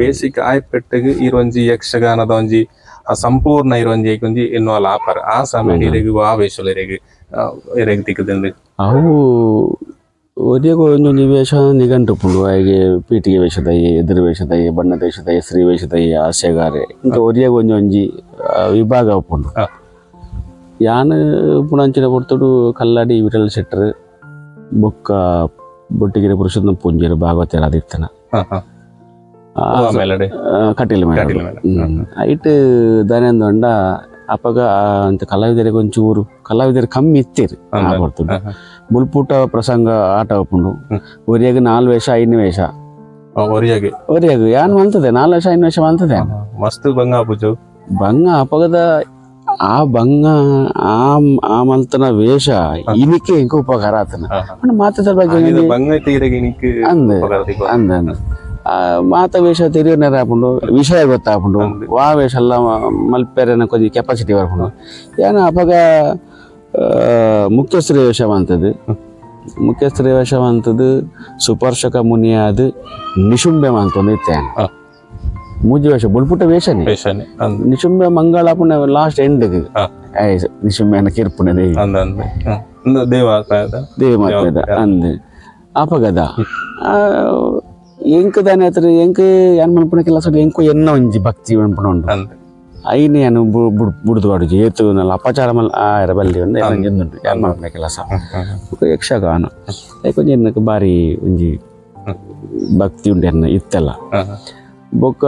ಬೇಸಿಕ್ ಆಯ್ಪೆಟ್ಟಿಗೆ ಇರೊಂಜಿ ಯಕ್ಷಗಾನದ ಒಂಜಿ ಆ ಸಂಪೂರ್ಣ ಇರೊಂಜಿ ಒಂಜಿ ಇನ್ವಾಲ್ವ್ ಆಪರ್ ಆ ಸಮಯ ಇರೆಗ್ ಆವೇಶಲ ಇರೆಗ್ ಇರೆಗ್ ತಿಕ್ಕದಂದು ಅವು ಒರಿಯಗು ಒಂಜೊಂಜಿ ವೇಷ ನಿಘಂಟು ಪುಂಡು ಹಾಗೆ ಪೀಟಿಗೆ ವೇಷದಯ್ಯ ಎದುರು ವೇಷದಯ್ಯ ಬಣ್ಣದ ವೇಷದಯ್ಯ ಸ್ತ್ರೀ ವೇಷದಯ್ಯ ಹಾಸ್ಯಗಾರೆ ಇಂಕ ಒರಿಯಗು ಒಂಜೊಂಜಿ ವಿಭಾಗ ಉಪ್ಪುಂಡು ಯಾನ್ ಪುಣಂಚಿನ ಪೊರ್ತುಡು ಕಲ್ಲಾಡಿ ವಿಠಲ ಶೆಟ್ಟರ್ ಬೊಕ್ಕ ಬೊಟ್ಟಿಗೆರೆ ಪುರುಷೋತ್ತಮ ಪೂಂಜೆರು ಭಾಗವತರಾದಿತ್ತನ ಕಟೀಲು ಮೇಳ ಐಟ್ ದಾನೆಂದೊಂಡ ಅಪಗ ಅಂತ ಕಲಾವಿದರಿಗೆ ಒಂಚೂರು ಕಲಾವಿದರು ಕಮ್ಮಿ ಇತ್ತೀರಿ ಆ ಪೊರ್ತುಡು ಬುಲ್ಪುಟ ಪ್ರಸಂಗ ಆಟ ಉಪ್ಪುಂಡು ಒರಿಯಾಗ 4 ವೇಷ 5 ವೇಷ ಒರಿಯಾಗ ಒರಿಯಾಗ ಯಾನ್ ಮಲ್ತದೆ 4 ವೇಷ 5 ವೇಷ ಮಲ್ತದೆ ಮಸ್ತ್ ಬಂಗ ಪೂಜು ಬಂಗ ಅಪಗದ ಆ ಬಂಗ ಆ ಆ ಮಲ್ತನ ವೇಷ ಇನಿಕೆ ಇಂಕ ಉಪಕಾರ ಆತನ ಮಾತದ ಬಗ್ಗೆ ಅಂದ ಅಂದ ಮಾತ ವೇಷ ತೆರಿಯೋನೇರ ಆಪುಂಡು ವಿಷಯ ಗೊತ್ತಾಪುಂಡು ವಾ ವೇಷ ಎಲ್ಲ ಮಲ್ಪೆರೆನ ಕೊಂಚ ಕೆಪಾಸಿಟಿ ಬರ್ಪುಂಡು ಏನ ಅಪಗ ಮುಖ್ಯಸ್ಥರ ವೇಷ ಅಂತದ್ದು ಮುಖ್ಯಸ್ಥರ ವೇಷ ಅಂತದ್ದು ಸುಪರ್ಶಕ ಮುನಿಯಾದ ನಿಶುಂಬೆ ಅಂತಂದು ಇತ್ತೆ ಮೂಜಿ ವೇಷ ಬುಲ್ಪುಟ ವೇಷನೇ ನಿಶುಂಬೆ ಮಂಗಳ ಪುಣ್ಯ ಲಾಸ್ಟ್ ಎಂಡ್ ನಿಶುಂಬೆನ ಕಿರ್ಪುಣೆ ದೇವ ದೇವ ಮಾತಾದ ಅಂದ ಅಪಗದ ಎಂಕ್ ದಾನೆ ಹತ್ರ ಎಂಕ್ ಏನ್ ಮನ್ಪುಣ ಕೆಲಸ ಎಂಕು ಎನ್ನ ಒಂಜಿ ಭಕ್ತಿ ಮನ್ಪುಣ ಉಂಡು ಐನೆ ಏನು ಬುಡ್ದು ಬಾಡುಜಿ ಏತು ನಲ್ಲ ಅಪಚಾರ ಮಲ್ ಆಯರ ಬಲ್ಲಿ ಒಂದು ಉಂಟು ಏನ್ ಮನ್ಪುಣ ಕೆಲಸ ಯಕ್ಷಗಾನ ಒಂಜಿ ಎನ್ನಕ್ಕೆ ಬಾರಿ ಒಂಜಿ ಭಕ್ತಿ ಉಂಟು ಎನ್ನ ಇತ್ತೆಲ್ಲ ಬೊಕ್ಕ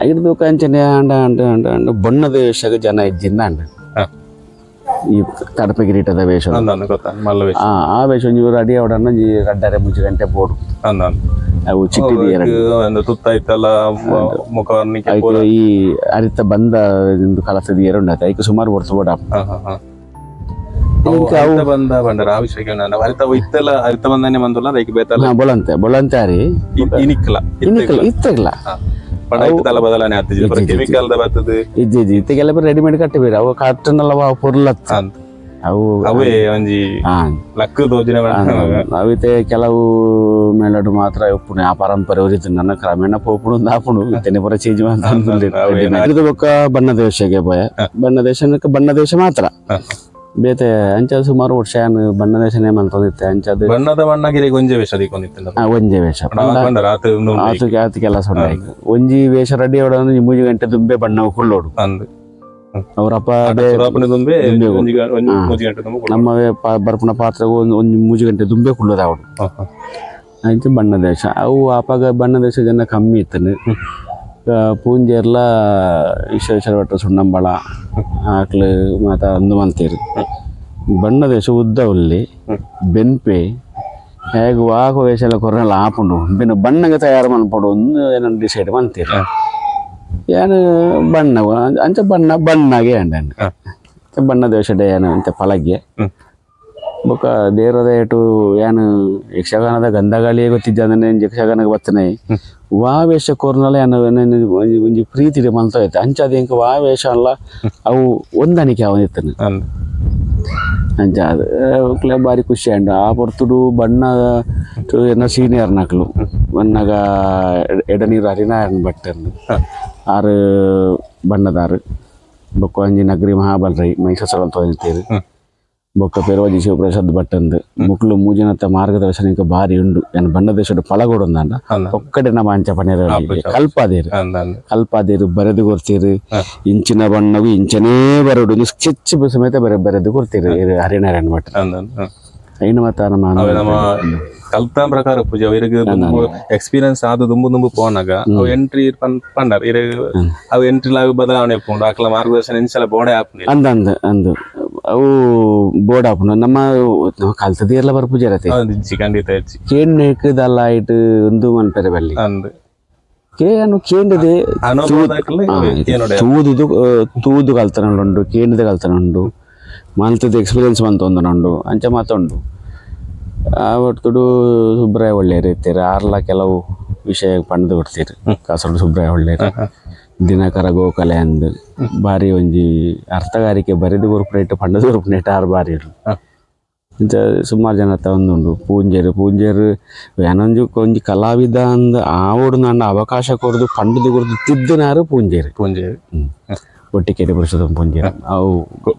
ಐದು ಬೊಕ್ಕ ಅಂಚನೆ ಅಂಡ ಅಂಡ ಅಂಡ ಅಂಡ ಬಣ್ಣದ ವೇಷಕ್ಕೆ ಜನ ಇಜ್ಜಿಂದ ಅಂಡ ಈ ತಡಪೆ ಕಿರೀಟದ ವೇಷ ಆ ವೇಷ ಒಂಜಿ ರೆಡಿ ಅವಡನ್ನ ಒಂಜಿ ರಡ್ಡರೆ ಮುಂಚೆ ಗಂಟೆ ಬೋಡು ಅವು ಚಿಟ್ಟಿ ಈ ಅರಿತ ಬಂದ ಕಲಸದ ಎರಡು ಐಕ್ ಸುಮಾರು ವರ್ಷ ಬೋಡ ಬೊಲಂತೆ ಬೊಲಂತೆ ಅರಿ ಇತ್ತಲ್ಲ ಇಜ್ಜಿ ಇತ್ತೆಗೆಲ್ಲ ರೆಡಿಮೇಡ್ ಕಟ್ಟಿಬೇರೆ ಅವು ಕಟ್ಟನಲ್ಲ ಪೊರ್ಲತ್ತ ಅವು ಅವಿತೆ ಕೆಲವು ಮೇಳಡು ಮಾತ್ರ ಉಪ್ಪುಣೆ ಆ ಪರಂಪರೆ ಉರಿತು ನನ್ನ ಕ್ರಮೇಣ ಪೋಪುಣು ಆಪುಣು ಇತ್ತನೆ ಪೂರ ಚೇಂಜ್ ಅಂತ ಬೊಕ್ಕ ಬಣ್ಣದ ದೇಶಕ್ಕೆ ಪೋಯ ಬಣ್ಣ ದೇಶ ಬಣ್ಣ ದೇಶ ಮಾತ್ರ ಬೇತೆ ಅಂಚ ಸುಮಾರು ವರ್ಷ ಬಣ್ಣ ದೇಶನೇ ಮಂತೊಂದಿತ್ತೆ ಅಂಚದ ಬಣ್ಣದ ಬಣ್ಣಗಿರಿ ಒಂಜೆ ವೇಷ ದಿಕ್ಕೊಂಡಿತ್ತಲ್ಲ ಒಂಜೆ ವೇಷ ಆತುಗೆ ಆತು ಕೆಲಸ ಒಂಜಿ ವೇಷ ರೆಡಿ ಅವಡ 3 ಗಂಟೆ ದುಂಬೆ ಬಣ್ಣ ಕುಳ್ಳೋಡು ಅವರಪ್ಪ ನಮ್ಮ ಬರ್ಪುಣ ಪಾತ್ರ ಒಂದು 3 ಗಂಟೆ ದುಂಬೆ ಕುಳ್ಳೋದು ಅವಡು ಅಂಚ ಬಣ್ಣ ದೇಶ ಅವು ಆಪಾಗ ಬಣ್ಣ ದೇಶ ಜನ ಕಮ್ಮಿ ಇತ್ತನು ಪೂಂಜೆರ್ಲ ವಿಶ್ವೇಶ್ವರ ಭಟ್ರ ಸುಣ್ಣಂಬಳ ಆಕ್ಲು ಮಾತ ಅಂದು ಮಂತೀರು ಬಣ್ಣ ದೇಶ ಉದ್ದ ಉಲ್ಲಿ ಬೆನ್ಪೆ ಹೇಗೆ ವಾಕ ವೇಷ ಎಲ್ಲ ಕೊರನೆಲ್ಲ ಆಪುಂಡು ಬೆನ್ನು ಬಣ್ಣಗೆ ತಯಾರು ಮನ್ಪಡು ಒಂದು ಏನೋ ಡಿಸೈಡ್ ಮಂತೀರು ಏನು ಬಣ್ಣ ಅಂಚ ಬಣ್ಣ ಬಣ್ಣಗೆ ಅಂಡ ಬಣ್ಣ ದೇಶ ಏನು ಅಂಚ ಪಲಗ್ಗೆ ಬೊಕ್ಕ ದೇವರದ ಏಟು ಏನು ಯಕ್ಷಗಾನದ ಗಂಧಗಾಳಿಯೇ ಗೊತ್ತಿದ್ದ ಯಕ್ಷಗಾನಕ್ಕೆ ಬತ್ತನೆ ವಾ ವೇಷ ಕೋರ್ನಲ್ಲ ಏನು ಒಂಜಿ ಪ್ರೀತಿ ಮಲ್ತ ಐತೆ ಅಂಚ ಅದು ಇಂಕ ವಾ ವೇಷ ಅಲ್ಲ ಅವು ಹೊಂದಾಣಿಕೆ ಅವನಿತ್ತಾನೆ ಅಂಚ ಅದು ಭಾರಿ ಖುಷಿ ಅಂಡು ಆ ಪೊರ್ತುಡು ಬಣ್ಣ ಏನ ಸೀನಿಯರ್ ನಕ್ಲು ಬಣ್ಣಗ ಎಡನೀರು ಹರಿನಾರಾಯಣ ಭಟ್ಟರ್ನು ಆರು ಬಣ್ಣದಾರು ಬೊಕ್ಕ ಒಂಜಿ ನಗರಿ ಮಹಾಬಲರೈ ಮೈಸೂರು ಅಂತ ಬೊಕ್ಕ ಪೆರುವಾಜಿ ಶಿವಪ್ರಸಾದ್ ಭಟ್ಟಂದು ಮುಕ್ಲು ಮೂಜಿನತ್ತ ಮಾರ್ಗದರ್ಶನ ಭಾರಿ ಉಂಡು ಏನು ಬಣ್ಣ ದೇಶಡು ಪಳಗೋಡು ಅಂದ ಒಕ್ಕಡೆ ನಮ್ಮ ಅಂಚ ಪನೇರ ಕಲ್ಪಾದೇರು ಕಲ್ಪಾದೇರು ಬರೆದು ಕೊಡ್ತೀರಿ ಇಂಚಿನ ಬಣ್ಣವು ಇಂಚನೇ ಬರೋಡು ಸ್ಕೆಚ್ ಸಮೇತ ಬರೆದು ಕೊಡ್ತೀರಿ ಹರಿನಾರಾಯಣ ಭಟ್ ಐನು ಮತ್ತ ನಮ್ಮ ಕಲ್ತ ಪ್ರಕಾರ ಪೂಜೆ ಅವರಿಗೆ ಎಕ್ಸ್ಪೀರಿಯನ್ಸ್ ಆದ ದುಂಬು ದುಂಬು ಪೋನಾಗ ಅವು ಎಂಟ್ರಿ ಪಂಡರ್ ಅವು ಎಂಟ್ರಿ ಲಾಗ ಬದಲಾವಣೆ ಪೋಂಡು ಆಕಲ ಮಾರ್ಗದರ್ಶನ ಇಂಚಲ ಬೋಡೆ ಆಪುಂಡು ಅಂದ ಅಂದ ಅಂದು ಅವು ಬೋರ್ಡ್ ಆಪುಂಡು ನಮ್ಮ ಕಲ್ತದ ಎಲ್ಲ ಬರ್ಪೂಜೆ ಇರತ್ತೆ ಖಂಡಿತ ಹೆಚ್ಚಿ ಕೇಂದ್ರ ಆಯ್ತು ಒಂದು ಮನ್ಪೆರೆ ಬಲ್ಲಿ ಕೇನು ಕೇಂದ್ರದೆ ತೂದು ತೂದು ಕಲ್ತನ ಉಂಡು ಕೇಂದ್ರದ ಕಲ್ತನ ಉಂಡು ಮಲ್ತದ ಎಕ್ಸ್ಪೀರಿಯನ್ಸ್ ಮಂತೊಂದು ಅಂಚ ಮಾತುಂಡು ಆವತ್ತುಡು ಸುಬ್ರಾಯ ಒಳ್ಳೆಯರು ಇತ್ತೀರ ಆರ್ಲ ಕೆಲವು ವಿಷಯ ಪಂಡ್ದು ಕೊಡ್ತೀರಿ ಕಾಸರಗೋಡು ಸುಬ್ರಾಯ ಒಳ್ಳೆಯರು ದಿನಕರ ಗೋಖಲೆ ಅಂದ್ ಬಾರಿ ಒಂಜಿ ಅರ್ಥಗಾರಿಕೆ ಬರೆದು ಕೊರ್ಪುನೇಟ್ ಪಂಡದು ಕೊರ್ಪುನೇಟ್ ಆರು ಬಾರಿ ಇಂಚ ಸುಮಾರು ಜನ ಒಂದುಂಡು ಪೂಂಜೆರು ಪೂಂಜೆರು ಏನೊಂಜು ಒಂಜಿ ಕಲಾವಿದ ಅಂದ್ ಆವಡು ನನ್ನ ಅವಕಾಶ ಕೊರ್ದು ಪಂಡದು ಕೊರ್ದು ತಿದ್ದನಾರು ಪೂಂಜೆರು ಪೂಂಜೆರು ಬೊಟ್ಟಿಕೆರೆ ಪುರುಷೋತ್ತಮ ಪೂಂಜೆರು ಅವು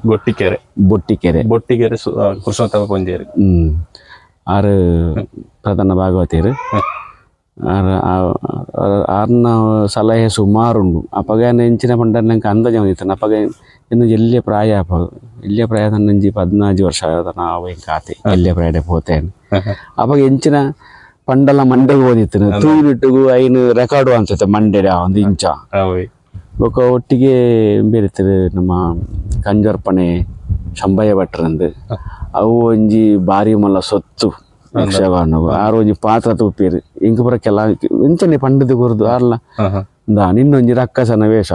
ಗೊಟ್ಟಿಕೆರೆ ಬೊಟ್ಟಿಕೆರೆ ಬೊಟ್ಟಿಕೆರೆ ಪುರುಷೋತ್ತಮ ಪೂಂಜೆರು ಆರು ಪ್ರಧಾನ ಭಾಗವತಿಯರು ಆರ್ನ ಸಲಹೆ ಸುಮಾರುಂಡು ಅಪಗ ಎಂಚಿನ ಪಂಡ ನಂಗೆ ಅಂದಾಜು ಇತ್ತು ಅಪಗ ಇನ್ನು ಎಲ್ಲಿಯ ಪ್ರಾಯ ಅಪ ಎಲ್ಲಿಯ ಪ್ರಾಯ ತನ್ನಂಜಿ 14 ವರ್ಷ ನಾವು ಹಿಂಗೆ ಎಲ್ಲಿಯ ಪ್ರಾಯ ಪೋತೇನೆ ಅವಾಗ ಎಂಚಿನ ಪಂಡಲ ಮಂಡೆಗೆ ಓದಿತ್ತು ತೂರಿಟ್ಟಿಗೂ ಐನು ರೆಕಾರ್ಡು ಅನ್ಸುತ್ತೆ ಮಂಡೆ ಒಂದು ಇಂಚ ಬೊಕ ಒಟ್ಟಿಗೆ ಬೇರೆ ನಮ್ಮ ಕಂಜರ್ಪಣೆ ಶಂಭಯ್ಯ ಭಟ್ರಂದು ಅವು ಒಂಜಿ ಬಾರಿ ಮಲ್ಲ ಸೊತ್ತು ಯಕ್ಷಗಾನ ಆರು ಒಂಜಿ ಪಾತ್ರ ತೂಪೇರು ಇಂಕ ಪುರ ಕೆಲ ಎಂಚನೆ ಪಂಡದು ಕೊರ್ದು ಆರ್ಲ ನಿನ್ನೊಂಜಿ ರಕ್ಕಸನ ವೇಷ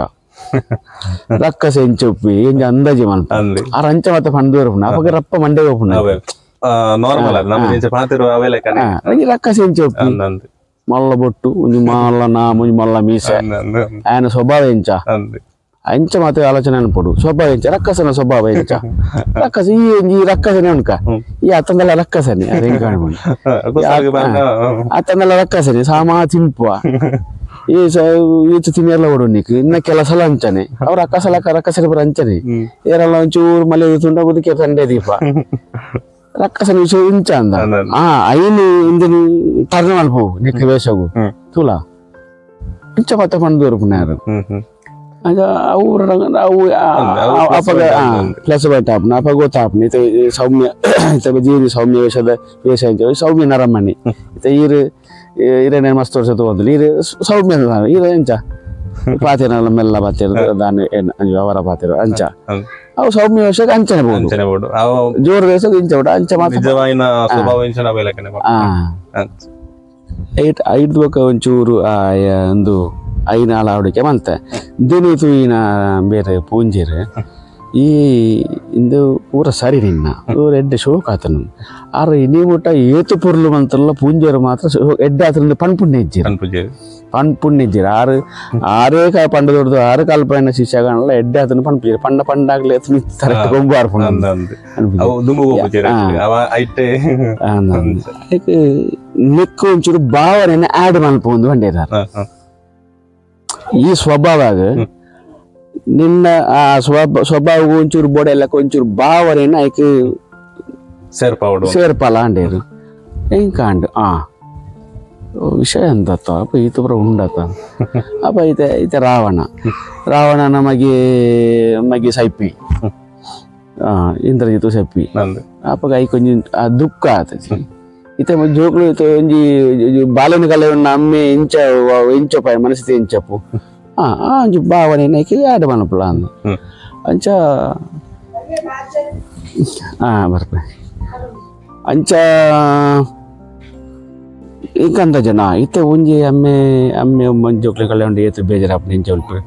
ರಕ್ಕಸ ಎಂಚೊಪ್ಪಿ ಎಂಜ ಅಂದಾಜಿ ಮಲ್ಪ ಆರ್ ಅಂಚ ಮತ್ತೆ ಪಂಡು ಬರ್ಪುಂಡು ಅಪಗ ರಪ್ಪ ಮಂಡೆ ಹೋಪುಂಡು ರಕ್ಕಸ ಎಂಚೊಪ್ಪಿ ಮಲ್ಲ ಬೊಟ್ಟು ಒಂಜಿ ಮಲ್ಲ ನಾಮ ಒಂಜಿ ಮಲ್ಲ ಮೀಸೆ ఆయన ಸ್ವಭಾವ ಎಂಚ ಅಂಚ ಮಾತ್ರ ಆಲೋಚನೆ ಅನ್ಪಡು ಸ್ವಭಾವ ಎಂಚ ರಕ್ಕಸನ ಸ್ವಭಾವ ಎಂಚ ರಕ್ಕಸ ಈ ಈ ರಕ್ಕಸನೆ ಉಂಕ ಈ ಅತ್ತಂದಲ್ಲ ರಕ್ಕಸನೆ ಅದೇ ಕಾಣ್ಬೋದು ಅತ್ತಂದಲ್ಲ ರಕ್ಕಸನೆ ಸಾಮಾ ತಿಂಪುವ ಈ ಈಚ ತಿನ್ನೆಲ್ಲ ಓಡು ನೀಕ್ ಇನ್ನ ಕೆಲಸಲ ಅಂಚನೆ ಅವ್ರ ರಕ್ಕಸಲ ರಕ್ಕಸನೆ ಬರ ಅಂಚನೆ ಏರಲ್ಲ ಒಂಚೂರು ಮಲೆ ತುಂಡ ಬದುಕೆ ಸಂಡೆ ದೀಪ ರಕ್ಕಸನ ವಿಷಯ ಇಂಚ ಅಂದ ಆ ಐನು ಇಂದಿನ ಟರ್ನ್ ಮಲ್ಪು ನಿಕ್ ವೇಷಗು ತುಲಾ ಇಂಚ ಮತ್ತೆ ಪಂಡು ದೊರಪುನಾರು ಅವು ಅವು ಅಪಗ ಪ್ಲಸ್ ಬೈಟ್ ಆಪುನ ಅಪಗ ಗೊತ್ತಾಪುನ ಇತ್ತೆ ಸೌಮ್ಯ ಇತ್ತೆ ಜೀವಿ ಸೌಮ್ಯ ವೇಷದ ವೇಷ ಇಂಚ ಸೌಮ್ಯ ನರಮಣಿ ಇತ್ತೆ ಈರು ಈರೇನೇ ಮಸ್ತ್ ವರ್ಷ ತಗೊಂಡು ಈರು ಸೌಮ್ಯ ಈರು ಎಂಚ ಪಾತಿರಲ್ಲ ಮೆಲ್ಲ ಪಾತಿರ ದಾನಿ ವ್ಯವಹಾರ ಪಾತಿರ ಅಂಚ ಅವು ಸೌಮ್ಯ ವೇಷಕ್ಕೆ ಅಂಚನೆ ಬೋದು ಜೋರು ವೇಷಕ್ಕೆ ಇಂಚ ಬಿಡ ಅಂಚ ಮಾತ್ರ ಐದು ಬೊಕ ಒಂಚೂರು ಒಂದು ಐನಾಳ ಆವಡಿಕೆ ಮಂತೆ ದಿನ ತೂಯಿನ ಬೇರೆ ಪೂಂಜೆರು ಈ ಇಂದು ಪೂರ ಸರಿ ನಿನ್ನ ಪೂರ ಎಡ್ಡೆ ಶೋಕ್ ಆತನು ಆರು ಇನಿ ಮುಟ್ಟ ಏತು ಪೊರ್ಲು ಮಂತಲ್ಲ ಪೂಂಜೆರು ಮಾತ್ರ ಎಡ್ಡೆ ಆತನ ಪಣ್ಪುಣ್ಯ ಇಜ್ಜಿರು ಪಣ್ಪುಣ್ಯ ಇಜ್ಜಿರು ಆರು ಆರೇ ಕಾಯಿ ಪಂಡ ದೊಡ್ಡದು ಆರು ಕಾಲ್ಪೈನ ಶಿಷ್ಯಗಾನಲ್ಲ ಎಡ್ಡೆ ಆತನ ಪಣ್ಪುಜೆರು ಪಂಡ ಪಂಡಾಗ್ಲಿ ಕರೆಕ್ಟ್ ಕೊಂಬು ಆರ್ಪುಂಡು ನೆಕ್ಕು ಒಂಚೂರು ಭಾವನೆಯನ್ನು ಆ್ಯಡ್ ಮಲ್ಪೊಂದು ಪಂಡೇರ ಈ ಸ್ವಭಾವ ನಿನ್ನ ಆ ಸ್ವಭಾವ ಒಂಚೂರು ಬೋಡೆ ಎಲ್ಲ ಒಂಚೂರು ಭಾವನೆಯನ್ನು ಐಕ್ ಸೇರ್ಪಾಲ ಅಂಡೇರು ಎಂಕಾಂಡು ಆ ವಿಷಯ ಅಂತತ್ತ ಅಪ್ಪ ಈತ ಪುರ ಉಂಡತ್ತ ಅಪ್ಪ ಈತ ಈತ ರಾವಣ ರಾವಣ ನಮಗೆ ಮಗೆ ಸೈಪಿ ಇಂದ್ರಜಿತು ಸೈಪಿ ಅಪ್ಪಗ ಐಕ್ ಒಂಜಿ ಆ ದುಃಖ ಆತತಿ ಇತ್ತೆ ಜೋಕ್ಲು ಇತ್ತೆ ಒಂಜಿ ಬಾಲನ ಕಲೆ ಅಮ್ಮೆ ಇಂಚ ಇಂಚಪ್ಪ ಮನಸ್ಥಿತಿ ಇಂಚಪ್ಪು ಒಂಜಿ ಭಾವನೆ ಐಕೆ ಆಡ್ ಮನ್ಪುಲ ಅಂದ್ ಅಂಚ ಬರ್ಪೆ ಅಂಚ ಇಂಕಂತ ಜನ ಇತ್ತೆ ಒಂಜಿ ಅಮ್ಮೆ ಅಮ್ಮೆ ಜೋಕ್ಲೆ ಕಲೆ ಉಂಡು ಏತು ಬೇಜಾರಪ್ಪ ಇಂಚ ಉಂಟು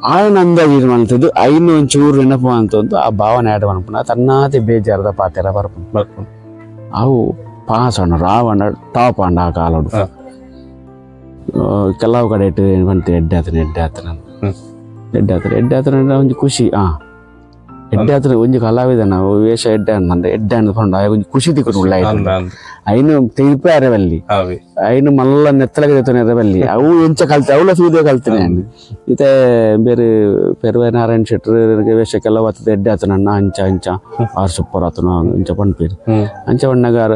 ಆಯನ ಅಂದಾಜು ಮಲ್ತದ್ದು ಐನು ಒಂಚೂರು ನೆನಪು ಅಂತಂದು ಆ ಭಾವನೆ ಆಡ್ ಮನ್ಪುನ ತನ್ನಾತೆ ಬೇಜಾರದ ಪಾತೆರ ಬರ್ಪುಂಡು ಬರ್ಪುಂಡು ಅವು ಪಾಸ್ ಅಣ್ಣ ರಾವಣ ಟಾಪ್ ಅಣ್ಣ ಆ ಕಾಲಡು ಕೆಲವು ಕಡೆ ಇಟ್ಟು ಬಂತು ಎಡ್ಡೆ ಆತನ ಎಡ್ಡೆ ಆತನ ಎಡ್ಡೆ ಆತನ ಎಡ್ಡೆ ಆತನ ಒಂಜಿ ಖುಷಿ ಎಡ್ಡೆ ಆತನ ಒಂಜಿ ಕಲಾವಿದನ ವೇಷ ಎಡ್ಡೆ ಅಣ್ಣ ಎಡ್ಡೆ ಅಣ್ಣ ಪಂಡ ಒಂಜಿ ಖುಷಿ ತಿಕ್ಕು ಉಳ್ಳ ಐನು ತಿರುಪೆ ಅರವಲ್ಲಿ ಐನು ಮಲ್ಲ ನೆತ್ತಲಗೆ ಅರವಲ್ಲಿ ಅವು ಎಂಚ ಕಲ್ತೆ ಅವಳ ಸೂದೆ ಕಲ್ತೇನೆ ಇತ್ತೆ ಬೇರೆ ಪೆರುವೆ ನಾರಾಯಣ ಶೆಟ್ಟರು ವೇಷ ಕೆಲವು ಆತದ ಎಡ್ಡೆ ಆತನ ಅಣ್ಣ ಅಂಚ ಅಂಚ ಆರು ಸೂಪರ್ ಆತನ ಅಂಚ ಪಂಡ್ಪೇರು ಅಂಚ ಪಣ್ಣಗಾರ